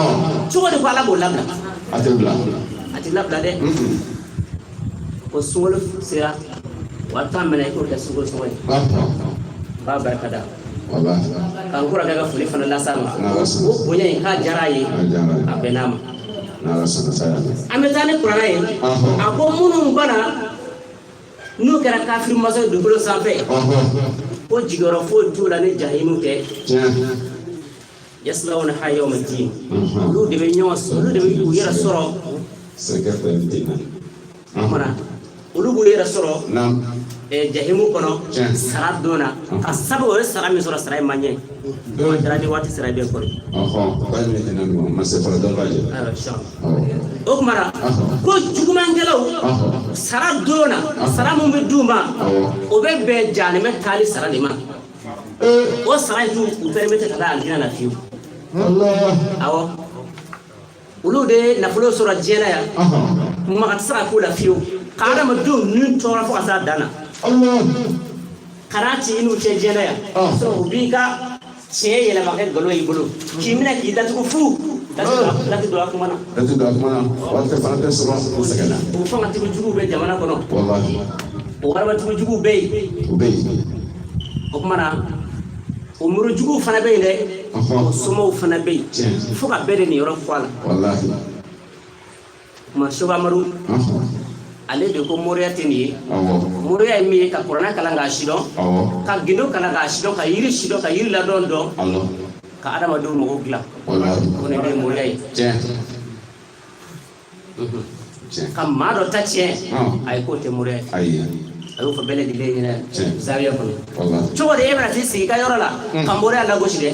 cogo di ko Ala b'o labila? A tɛ bila. A tɛ labila dɛ. Ko sunkalo sera, 50,000 minɛ, i k'o kɛ sunkalo sɔngɔ ye. N b'a barika da ka n kɔrɔkɛ ka foli fana las'a ma. O bonya in k'a diyara a ye, a bɛnn'a ma. An bɛ taa ni kuranɛ ye. A ko minnu bana, n'u kɛra kafiri masa ye dugukolo sanfɛ, ko jigiyɔrɔ foyi t'u la ni jahimu tɛ. Yaslawnaha yawma din, olu de bɛ ɲɔgɔn sɔrɔ, olu de bɛ u yɛrɛ sɔrɔ. Kumana olu b'u yɛrɛ sɔrɔ jahimu kɔnɔ sara don na, ka sabu o ye sara min sɔrɔ, sara in ma ɲɛ. O jara ni waati sera, i bɛ kɔrɔ. Ayiwa, inshallah. O tuma na, ko jugumankɛlaw sara don na, sara min bɛ d'u ma, o bɛ bɛn jahanɛmɛ taali sara de ma. O sara in t'u permettre ka taa alijinɛ la fiyewu. Awɔ, olu de ye nafolo sɔrɔ diɲɛ na yan, maga tɛ se ka k'u la fiyewu, ka adamadenw ni tɔɔrɔ fo ka s'a dan na. Kana ci i n'u cɛ diɲɛ na yan. Sinon u b'i ka tiɲɛ yɛlɛma kɛ nkalon y'i bolo, k'i minɛ k'i datugu fu, da tɛ don a kuma na. Da tɛ don a kuma na, wari tɛ fana tɛ sɔrɔ, u sɛgɛnna. O fangatigi juguw bɛ jamana kɔnɔ. Walahi. O waribatigi juguw bɛ yen. O bɛ yen. O kuma na, o mori juguw fana bɛ yen dɛ, o somaw fana bɛ yen, fo ka bɛɛ de niyɔrɔ fɔ a la. Walahi. Kuma Seko Amadu, ale de ko moriya tɛ nin ye. Moriya ye min ye, ka kuranɛ kalan k'a sidɔn, ka gindo kalan k'a sidɔn, ka yiri sidɔn, ka yiri ladɔn dɔn, ka adamadenw mago dilan, o de ye moriya ye. Ka maa dɔ ta tiɲɛ, ayi, k'o tɛ moriya ye. A y'o fɔ bɛɛ lajɛlen ɲɛna zawiya kɔnɔ. Cogo di e bɛna t'i sigi i ka yɔrɔ la ka moriya lagosi dɛ?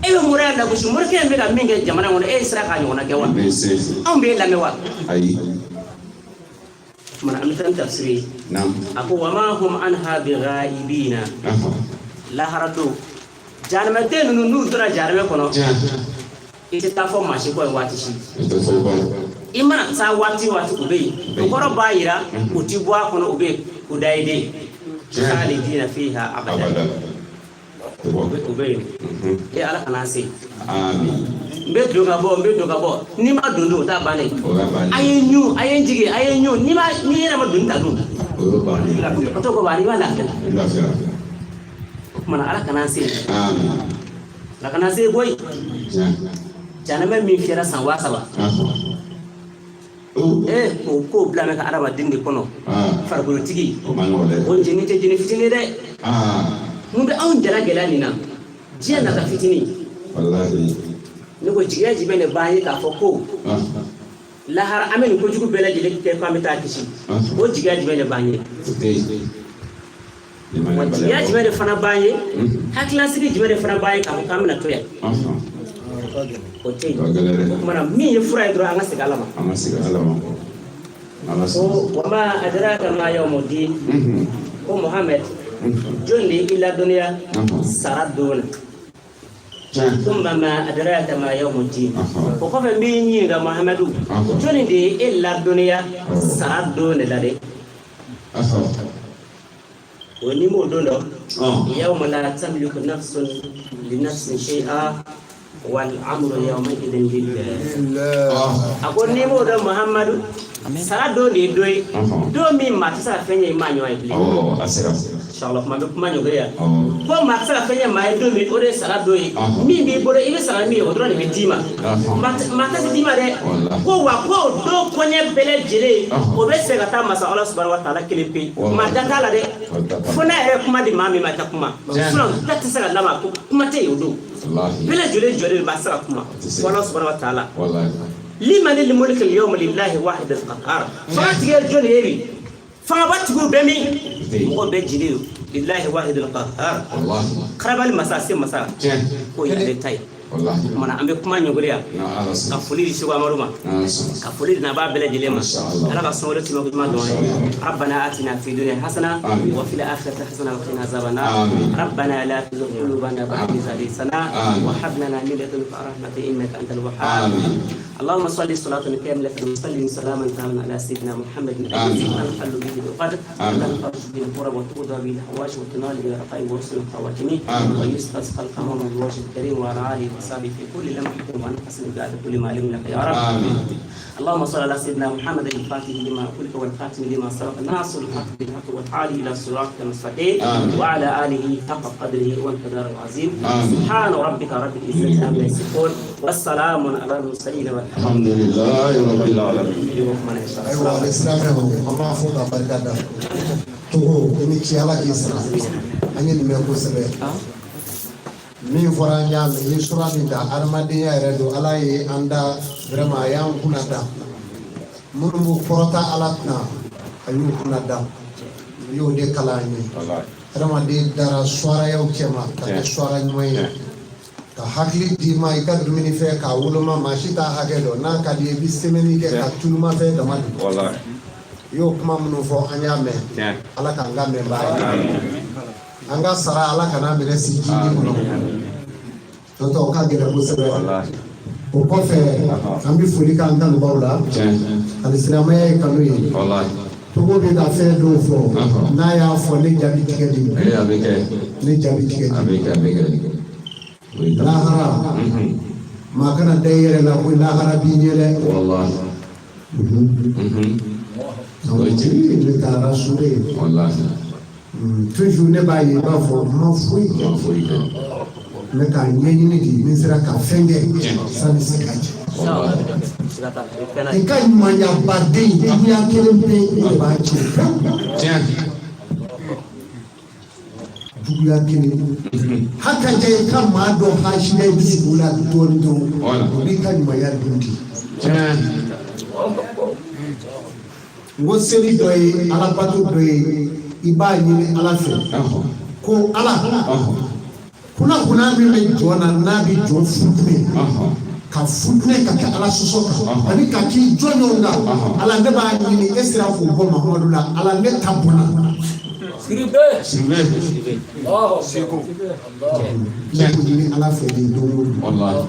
E bɛ moriya lagosi, morikɛ in bɛ ka min kɛ jamana kɔnɔ, e sera k'a ɲɔgɔnna kɛ wa? Anw b'e lamɛn wa? Ayi. Kumana an bɛ taa ni tafsiri ye. A ko wama hum anha bighaibina. Lahara don, jahanamaden ninnu, n'u donna jahanamɛ kɔnɔ, i tɛ taa fɔ maa si kɔ ye waati si. I mana taa waati waati, u bɛ yen. O kɔrɔ b'a jira u ti bɔ a kɔnɔ, u bɛ yen kudayiden khalidina fiha abada, u bɛ yen. E Ala kana se. N bɛ don ka bɔ, n bɛ don ka bɔ, n'i ma don dun, o t'a bannen. A ye n ɲun, a ye n jigin, a ye n ɲun, n'i ma, n'i yɛrɛ ma doni ta dun, o t'o ko ban, i b'a lafiya. O tuma na, Ala kana se, Ala kana se koyi. Jahanamɛ min fiyɛra san 3000, ee, o k'o bila mɛ ka adamaden de kɔnɔ, farikolotigi, o jeni tɛ jeni fitinin dɛ. Mun bɛ anw jala gɛlɛya nin na? Diɲɛ nata fitinin. Ne ko jigiya jumɛn de b'an ye k'a fɔ ko lahara an bɛ nin kojugu bɛɛ lajɛlen kɛ k'an bɛ taa kisi? O jigiya jumɛn de b'an ye? Wa jigiya jumɛn de fana b'an ye? Hakililasigi jumɛn de fana b'an ye k'a fɔ k'an bɛna to yan? O tɛ yen. O tuma na, min ye fura ye dɔrɔn, an ka segin Ala ma. Ko wama adraka ma yawmudin. Ko Muhamɛd, jɔn de y'i ladɔnniya sara don na? Thumma ma adraka ma yawmudin. O kɔfɛ, n b'i ɲininka, Muhamadu, jɔnni de ye e ladɔnniya sara don de la dɛ? O n'i m'o don dɔn, yawma la tamliku nafsun li nafsin shay'a wal amru yawma idin lillah. A ko n'i m'o dɔn, Muhamadu, sara don de ye don ye, don min maa tɛ se ka fɛn ɲɛ i maa ɲɔgɔn ye bilen. Inshallah, kuma bɛ kuma ɲɔgɔn ya ko maa tɛ se ka fɛn ɲɛ maa ye don min, o de ye sara don ye. Min b'i bolo, i bɛ sara min ye, o dɔrɔn de bɛ d'i ma. Maa ta tɛ d'i ma dɛ. Ko wa ko o don koɲɛ bɛɛ lajɛlen, o bɛ segin ka taa masa Ala subahana wa taala kelen pe. Maa da t'a la dɛ, fo n'a yɛrɛ kuma di maa min ma, i ka kuma. Sinon da tɛ se ka lama, ko kuma tɛ yen o don. Bɛɛ lajɛlen jɔlen b'a se ka kuma fo Ala subahana wa taala. Limani mulki yawma lillahi wahid al-qahhar. Fanga tigi ye jɔn ye bi? Fangaba tigiw bɛ min? Mɔgɔ bɛɛ jeli don lillahi wahid al-qahhar. Karabali masa, se masa, k'o y'ale ta ye. O kumana, an bɛ kuma ɲɔngiri yan ka foli di Seko Amadu ma, ka foli di nabaa bɛɛ lajɛlen ma. Ala ka sunkalo tɛmɛ ko ɲuman dɔn ye. ربنا آتنا في الدنيا حسنة وفي الآخرة حسنة وقنا عذاب النار. ربنا لا تزغ قلوبنا بعد إذ هديتنا وهب لنا من لدنك رحمة إنك أنت الوهاب. اللهم صل صلاة كاملة وسلم سلاما تاما على سيدنا محمد الذي تنحل به العقد وتنفرج به الكرب وتقضى به الحوائج وتنال به الرقائب وحسن الخواتم ويستسقى القمر بالوجه الكريم وعلى آله وصحبه في كل لمحة ونفس بعد كل معلوم لك يا رب. اللهم صل على سيدنا محمد الفاتح لما أغلق والخاتم لما سبق ناصر الحق بالحق والهادي إلى صراطك المستقيم وعلى آله حق قدره ومقداره العظيم. سبحان ربك رب العزة عما يصفون والسلام على المرسلين والحمد الحمد لله رب العالمين. لله. Ayiwa, ale silamɛw, an b'a fɔ ka barika da. Togo, i ni ce, Ala k'i sara. An ye nin mɛn kosɛbɛ. Min fɔra, an y'a mɛn. I ye sura min ta, adamadenya yɛrɛ don. Ala ye an da vraiment, a y'an kunna da. Minnu b'u kɔrɔta Ala kunna, a y'u kunna da. I y'o de kalan an ye. Adamaden dara suwarayaw cɛma ka kɛ suwara ɲuman ye, ka hakili d'i ma i ka dumuni fɛ k'a woloma. Maa si t'a hakɛ dɔn. N'a ka di ye, i bɛ semaine kɛ ka tulumafɛn dama dun. I y'o kuma minnu fɔ, an y'a mɛn. Ala k'an ka mɛnbaa ye. An ka sara, Ala kana minɛ si jini kɔnɔ. N'o tɛ, o ka gɛlɛn kosɛbɛ. O kɔfɛ, an bɛ foli k'an kanubaw la. Ani silamɛya ye kanu ye. Togo bɛ ka fɛn dɔw fɔ, n'a y'a fɔ ne jaabi tigɛ de. A bɛ kɛ. Ne jaabi tigɛ. A bɛ kɛ, a bɛ kɛ. Lahara, maa kana da i yɛrɛ la ko lahara b'i ɲɛ dɛ. Walahi. Ne taara so de. Walahi. Toujours ne b'a ye i b'a fɔ n ma foyi kɛ. Ma foyi kɛ. N bɛ k'a ɲɛɲini de, ni n sera ka fɛn kɛ sani se ka jɛ. I ka ɲumanyabaden, juguya kelen pe, e de b'a tiɲɛ pewu. Tiɲɛ. Juguya kelen haka jɛ, i ka maa dɔ hasidiya i dusukun la dɔɔnin dɔrɔn, o b'i ka ɲumanya dun di. Tiɲɛ. N ko seli dɔ ye alabato dɔ ye, i b'a ɲini Ala fɛ ko Ala kunna min bɛ jɔn na, n'a bɛ jɔn futinɛ, ka futinɛ ka kɛ Ala sɔsɔ kan ani ka k'i jɔnɲɔgɔn kan, Ala ne b'a ɲini e sera k'o bɔ Mahamadu la, Ala ne ta bɔnna. Siribe. Ne k'o ɲini Ala fɛ de don o don. Walahi.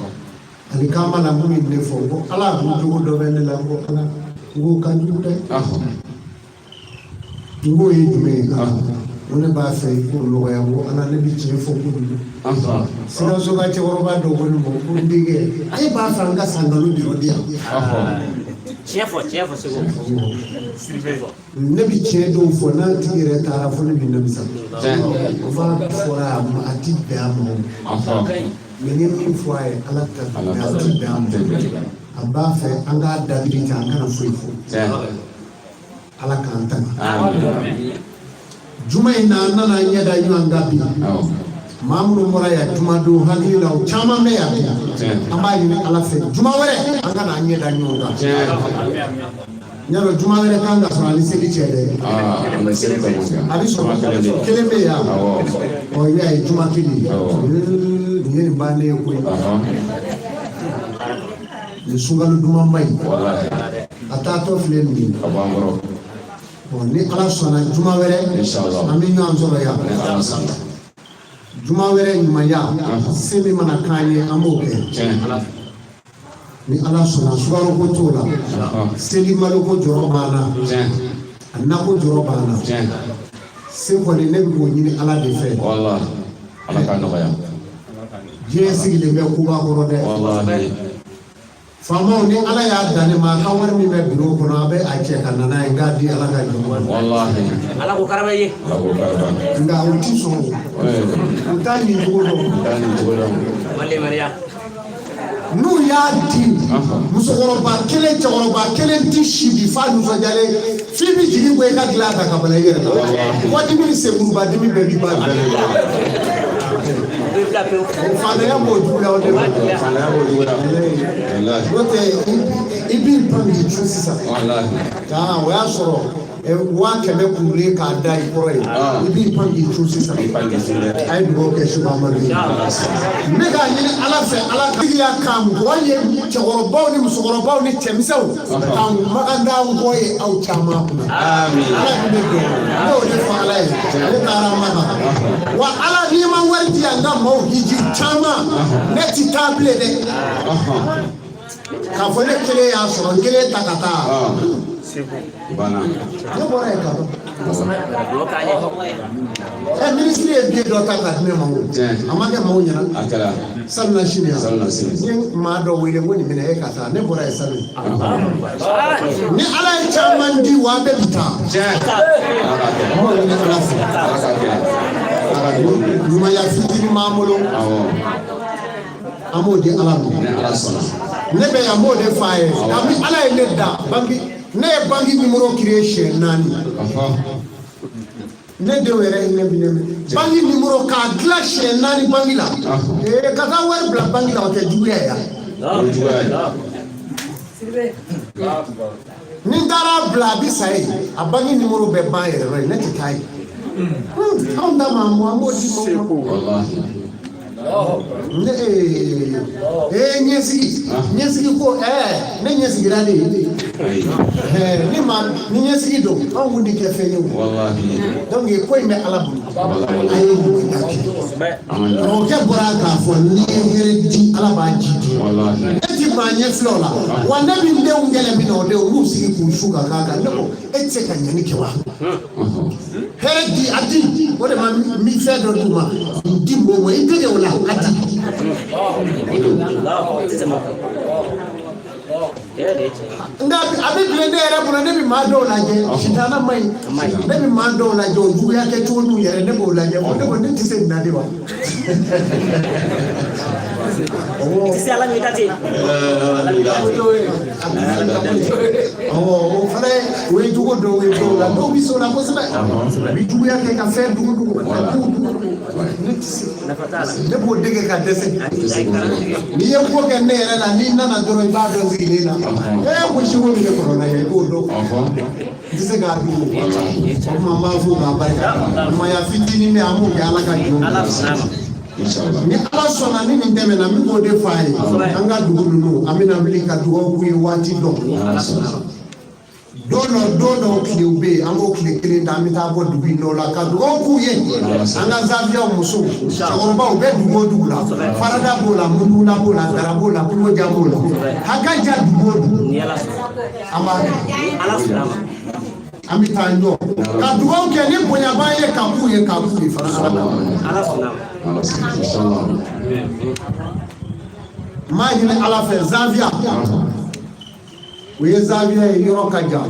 Ani k'an ma na mun ye ne fɔ ko Ala ko jogo dɔ bɛ ne la, ko Ala n k'o ka jugu dɛ. N k'o ye jumɛn ye? Ko ne b'a fɛ i k'o nɔgɔya, ko Ala ne bɛ tiɲɛ fɔ kojugu. Sikaso ka cɛkɔrɔba dɔ ko ne ma ko n denkɛ, e b'a fɛ an ka san nkalon de di yan. Tiɲɛ fɔ, tiɲɛ fɔ Segu. Ne bɛ tiɲɛ dɔw fɔ, n'a tigi yɛrɛ taara fo ne bɛ nimisa. O b'a fɔra a ma, a ti bɛn a ma o. Mais n ye min fɔ a ye, Ala ta, mais a ti bɛn a ma. A b'a fɛ an k'a dabiri ten, an kana foyi fɔ. Ala k'an tanga. Juma in na, an nana ɲɛ da ɲɔgɔn kan bi. Maa minnu bɔra yan jumadon, hakili la o caman bɛ yan bi. An b'a ɲini Ala fɛ, juma wɛrɛ an ka n'an ɲɛ da ɲɔgɔn kan. N y'a dɔn juma wɛrɛ kan ka sɔrɔ ani seli cɛ dɛ. A bɛ sɔrɔ kelen bɛ yan. Ɔ, i y'a ye, juma kelen nin ye nin bannen ye koyi. Nin sunkalo dumanba in, a taatɔ filɛ nin ye. Ni Ala sɔnna, juma wɛrɛ an bɛ ɲɔgɔn sɔrɔ yan. Juma wɛrɛ ɲumanya se min mana k'an ye, an b'o kɛ. Ni Ala sɔnna, sukaro ko t'o la, seli malo ko jɔrɔ b'an na, a nako jɔrɔ b'an na. Se kɔni, ne bɛ k'o ɲini Ala de fɛ. Ala k'a nɔgɔya. Diɲɛ sigilen bɛ koba kɔrɔ dɛ. Faamaw, ni Ala y'a dan ne ma, a ka wari min bɛ biro kɔnɔ, a bɛ a cɛ ka na n'a ye, n k'a di Ala ka jɔn ma. Ala ko karaba ye. Nka u ti sɔn o. U t'a nin cogo dɔn. N'u y'a di musokɔrɔba kelen, cɛkɔrɔba kelen ti si bi f'a nisɔndiyalen, f'i bɛ jigin bɔ i ka dilan ta ka bala i yɛrɛ la. Kɔdimi ni senkuruba dimi bɛɛ b'i ba. Faantanya b'o juguya o de ma. N'o tɛ, i b'i pan k'i cun sisan. O y'a sɔrɔ 100,000 kurulen k'a da i kɔrɔ ye, i b'i pan k'i cun sisan. A ye dugawu kɛ Suba Amadu ye. Ne k'a ɲini Ala fɛ, Ala ka tigiya k'an kɔ ye cɛkɔrɔbaw ni musokɔrɔbaw ni cɛmisɛnw, k'an makan d'an kɔ ye aw caman kunna. Ala min bɛ dɔn, ne y'o de fɔ Ala ye. Ne taara Maka wa, Ala n'i ma wari di yan, n ka maaw hiji caman, ne ti taa bilen dɛ. K'a fɔ ne kelen y'a sɔrɔ, n kelen ta ka taa. Ne bɔra yen ka ban. Ɛ, minisiri ye billet dɔ ta ka di ne ma o. A ma kɛ maaw ɲɛna. Salon sini yan. N ye maa dɔ wele ko nin minɛ e ka taa. Ne bɔra yen salon. Ni Ala ye caman di wa, an bɛɛ bi taa. N b'o ɲini Ala fɛ. Ɲumanya fitinin b'an bolo, an b'o di Ala ma. Ne bɛ yan, n b'o de f'a ye. Kabi Ala ye ne da, banki, ne ye banki numéro créé siɲɛ 4. Ne denw yɛrɛ hinɛ bi ne minɛ. Banki numéro k'a dilan siɲɛ 4 banki la. Ee, ka taa wari bila banki la, o tɛ juguya ye yan. Ni n taara bila, a bɛ sa yen, a banki numéro bɛ ban yɛrɛ yɔrɔ ye, ne tɛ taa yen. Anw ta ma mɔ, an b'o di maaw ma. Ne ɲɛsigi ɲɛsigi ko ne ɲɛsigira de ni ma ni ɲɛsigi don anw kun ti kɛ fɛn ye o. Donc ko in bɛ Ala bolo. A ye bonya kɛ. Karamɔgɔkɛ bɔra k'a fɔ n'i ye hɛrɛ di Ala b'a ji di. Ne ti maa ɲɛ filɛ o la wa ne bɛ n denw kɛlɛ min na o den u b'u sigi k'u su ka k'a kan ne ko e tɛ se ka ɲɛni kɛ wa. Hɛrɛ di a di o de ma n bɛ fɛn dɔ d'u ma n di mɔgɔw ma i dege o la a di. Nka a bɛ bilen ne yɛrɛ bolo ne bɛ maa dɔw lajɛ sitana man ɲi ne bɛ maa dɔw lajɛ o juguya kɛcogo n'u yɛrɛ ne b'o lajɛ ne ko ne tɛ se nin na de wa. O fana o ye jogo dɔw ye dɔw la dɔw bɛ se o la kosɛbɛ u bɛ juguya kɛ ka fɛn dugu dugu ka kow dugu ne tɛ se ne b'o dege ka dɛsɛ n'i ye ko kɛ ne yɛrɛ la n'i nana dɔrɔn i b'a dɔn sigilen na ko siko min ne kɔrɔ la i b'o dɔn n tɛ se k'a dugu o tuma n b'a fo k'a barika ɲumanya fitinin bɛ an b'o kɛ Ala ka jɔnw ye. Ni Ala sɔnna ni nin tɛmɛna n bɛ k'o de f'a ye an ka dugu ninnu an bɛna wuli ka dugawu k'u ye waati dɔ don dɔ tilew bɛ yen an b'o tile kelen ta an bɛ taa bɔ dugu in dɔw la ka dugawu k'u ye an ka zawiyaw musow cɛkɔrɔbaw bɛ dugu o dugu la farada b'o la mundula b'o la dara b'o la kungojan b'o la a ka ja dugu o dugu an b'a kɛ an bɛ taa ɲɔ ka dugawu kɛ ni bonya b'an ye ka k'u ye ka k'u ye fana Ala kama. N b'a ɲini Ala fɛ zawiya o ye zawiya ye yɔrɔ ka jan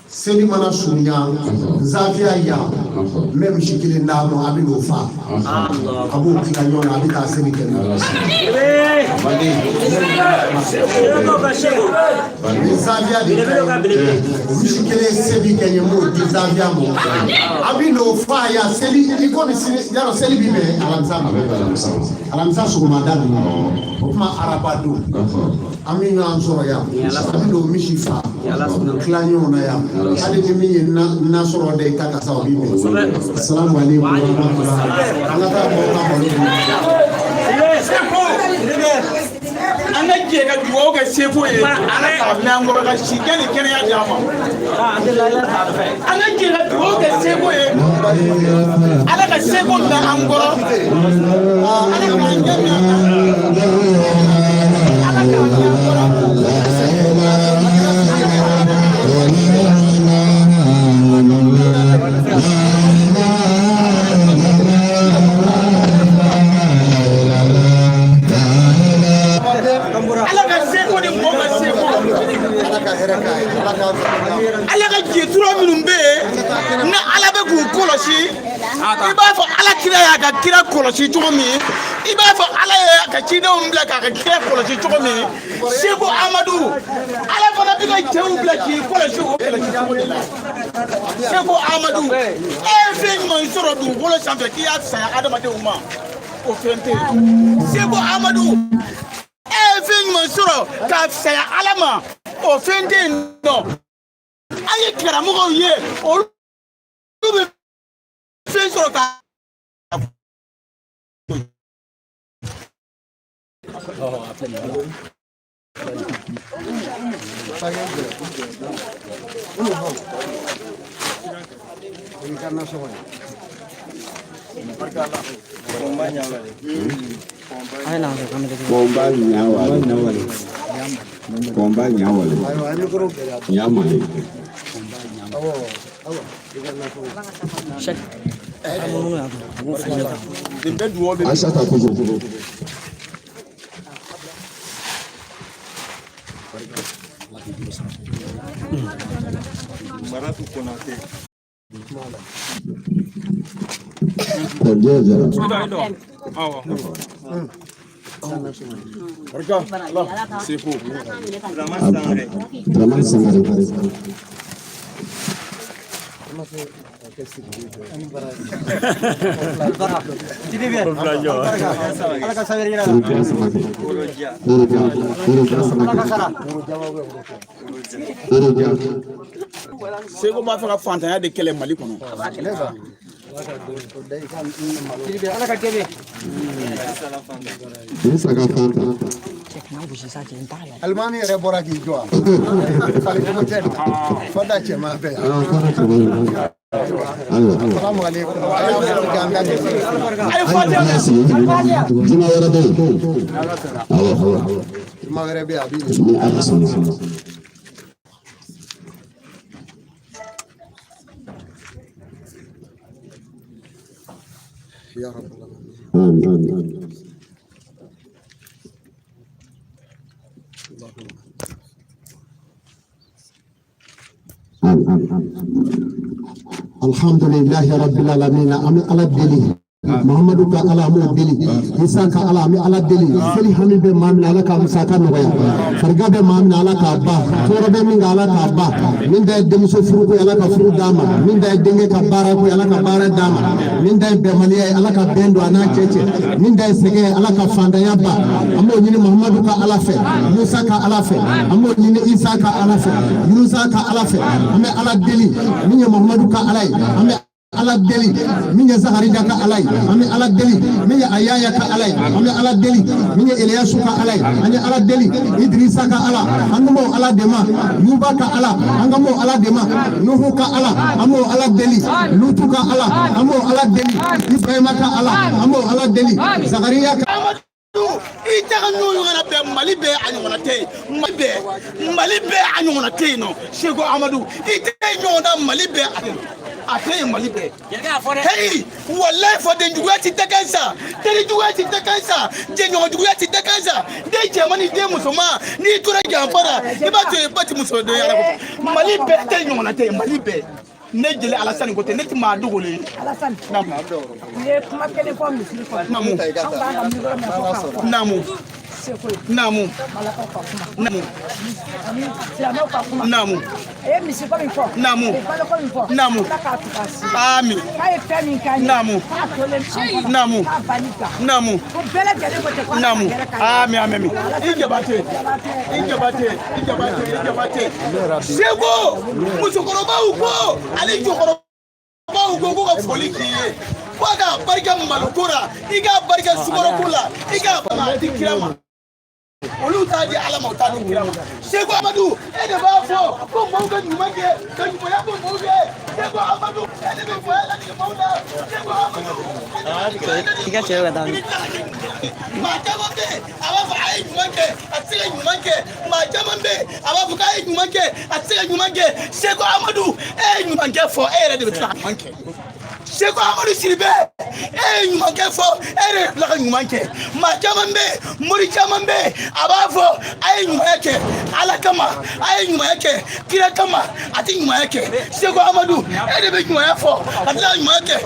seli mana surunya zawiya yan n bɛ misi kelen d'a ma a bɛ n'o fa a b'o tila ɲɔgɔn na a bɛ taa seli kɛ n'o ye. Ni zawiya de ka ɲi o misi kelen se bi kɛ n ye n b'o di zawiya ma a bɛ n'o fa yan seli i komi sini yarɔ seli bi bɛn alamisa ma alamisa sɔgɔmada ninnu o tuma araba don an bɛ ɲɔgɔn sɔrɔ yan a bɛ n'o misi fa tila ɲɔgɔn na yan hali ni min ye na sɔrɔ da i ta ka sa o b'i bɛn. Salamu aleykum wa rahmatulah an ka taa mɔgɔw ka baro dun. An ka jɛ ka dugawu kɛ seko ye Ala k'a mɛn an kɔrɔ ka si kɛ ni kɛnɛya di an ma. An ka jɛ ka dugawu kɛ seko ye Ala ka seko mɛn an kɔrɔ Ala k'an ɲɛ mɛn Ala k'an mɛn an kɔrɔ. Ala ka seko ni mɔgɔ ka seko. Ala ka jetura minnu bɛ yen ni Ala bɛ k'u kɔlɔsi i b'a fɔ Ala kira y'a ka kira kɔlɔsi cogo min i b'a fɔ Ala y'a ka cidenw bila k'a ka kira kɔlɔsi cogo min Seko Amadu Ala fana bɛ ka cɛw bila k'i kɔlɔsi o kɔlɔsi cogo de la Seko Amadu e ye fɛn jumɛn sɔrɔ dugukolo sanfɛ k'i y'a fisaya adamadenw ma o fɛn tɛ yen Seko Amadu e ye fɛn jumɛn sɔrɔ k'a fisaya Ala ma o fɛn tɛ yen nɔ an ye karamɔgɔw ye olu bɛ fɛn sɔrɔ ka. Kɔnba ɲawale. Ɲamale. Aisata Kojo. Kɔnjɛ Jara. Dramane Sangare. Seko b'a fɛ ka fantanya de kɛlɛ Mali kɔnɔ. Dirisa ka fanta. Alimami yɛrɛ bɔra k'i jɔ a falicogo tɛ fada cɛman fɛ yan. Ah, fada cɛman. Ayiwa. Salamu aleykum. A y'a fɔ k'an ka dɛmɛ. Ayi, juma wɛrɛ bɛ yen. Awɔ, awɔ. Juma wɛrɛ bɛ yen, a b'i Ni Ala sɔnna. Ya Rabbal alamin. Amin, amin. Amin, amin. Alhamdulillahi rabbil alamin. An bɛ Ala deli. Muhammadu ka Ala an b'o deli. Isa ka Ala an bɛ Ala deli. Seli hami bɛ maa min na Ala ka musaka nɔgɔya. Fariga bɛ maa min na Ala k'a ban. Tɔɔrɔ bɛ min kan Ala k'a ban. Min ta ye denmuso furuko ye Ala ka furu d'a ma. Min ta ye denkɛ ka baara ko ye Ala ka baara d'a ma. Min ta ye bɛnbaliya ye Ala ka bɛn don a n'a cɛ cɛ. Min ta ye sɛgɛn ye Ala ka fantanya ban. An b'o ɲini Muhammadu ka Ala fɛ. Musa ka Ala fɛ. An b'o ɲini Isa ka Ala fɛ. Yunusa ka Ala fɛ. An bɛ Ala deli. Min ye Muhammadu ka Ala ye. An bɛ Ala deli min ye Zakarija ka Ala ye, an bɛ Ala deli min ye Ayaya ka Ala ye, an bɛ Ala deli min ye Eliyasu ka Ala ye, an ye Ala deli Idrisa ka Ala, an b'o Ala de ma, Yuba ka Ala, an ka b'o Ala de ma, Nuhu ka Ala, an b'o Ala deli, Lutu ka Ala, an b'o Ala deli, Ibrahima ka Ala, an b'o Ala deli, Zakariya ka I tɛ ka ɲɔgɔn ɲɔgɔnna bɛɛ Mali bɛɛ a ɲɔgɔnna tɛ yen, Mali bɛɛ, Mali bɛɛ a ɲɔgɔnna tɛ yen nɔ. Seko Amadu, i tɛ ɲɔgɔn da Mali bɛɛ a tɛ yen, Mali bɛɛ. Heyi, walayi faden juguya ti da kan sa, teri juguya ti da kan sa, jɛɲɔgɔn juguya ti da kan sa. Den cɛman ni den musoman, n'i tora janfa la, i b'a to yen, ba ti muso den ala ko. Mali bɛɛ tɛ ɲɔgɔnna tɛ yen, Mali bɛɛ. Ne jeli Alasani ko tɛ, ne ti maa dogolen ye. Alasani, Naamu. u ye kuma kelen fɔ misiri kɔnɔ. Naamu. An b'a ka mikɔrɔ minɛ fo k'a fɔ. Naamu. Seko ye. Naamu. Malakaw ka kuma. Naamu. Ani silamɛw ka kuma. Naamu. A ye misi ko min fɔ. Naamu. A ye baloko min fɔ. Naamu. Ala k'a tugu a si. Ami. K'a ye fɛn min k'an ye. Naamu. K'a tolen an kɔnɔ. Naamu. K'a banni kan. Naamu. Ko bɛɛ lajɛlen ko ten ko Ala ka Naamu. hɛrɛ k'an ye. Ami, ami, ami. I Jabate. I Jabate. I Jabate. I Jabate. Seko, musokɔrɔbaw ko ani jɔkɔrɔbaw ko ko ka foli k'i ye. Ko a ka barika maloko la, i k'a barika sukaroko la, i k'a a di kira ma. Olu t'a di Ala ma, u t'a di kira ma. Seko Amadu, e de b'a fɔ ko maaw ka ɲuman kɛ, ka ɲumanya kɛ maaw ye. Seko Amadu, e de bɛ fɔ e latigɛ maaw la. Seko Amadu, I ka cɛ ka taa. Maa caman bɛ yen, a b'a fɔ a ye ɲuman kɛ, a tɛ se ka ɲuman kɛ. Maa caman bɛ yen, a b'a fɔ k'a ye ɲuman kɛ, a tɛ se ka ɲuman kɛ. Seko Amadu, e ye ɲuman kɛ fɔ, e yɛrɛ de bɛ tila ka ɲuman kɛ. Seko Amadu Sidibe, e ye ɲuman kɛ fɔ, e yɛrɛ de bɛ tila ka ɲuman kɛ. Maa caman bɛ yen, mori caman bɛ yen, a b'a fɔ a ye ɲumanya kɛ Ala kama, a ye ɲumanya kɛ kira kama, a tɛ ɲumanya kɛ. Seko Amadu, e de bɛ ɲumanya fɔ ka tila ka ɲumanya kɛ.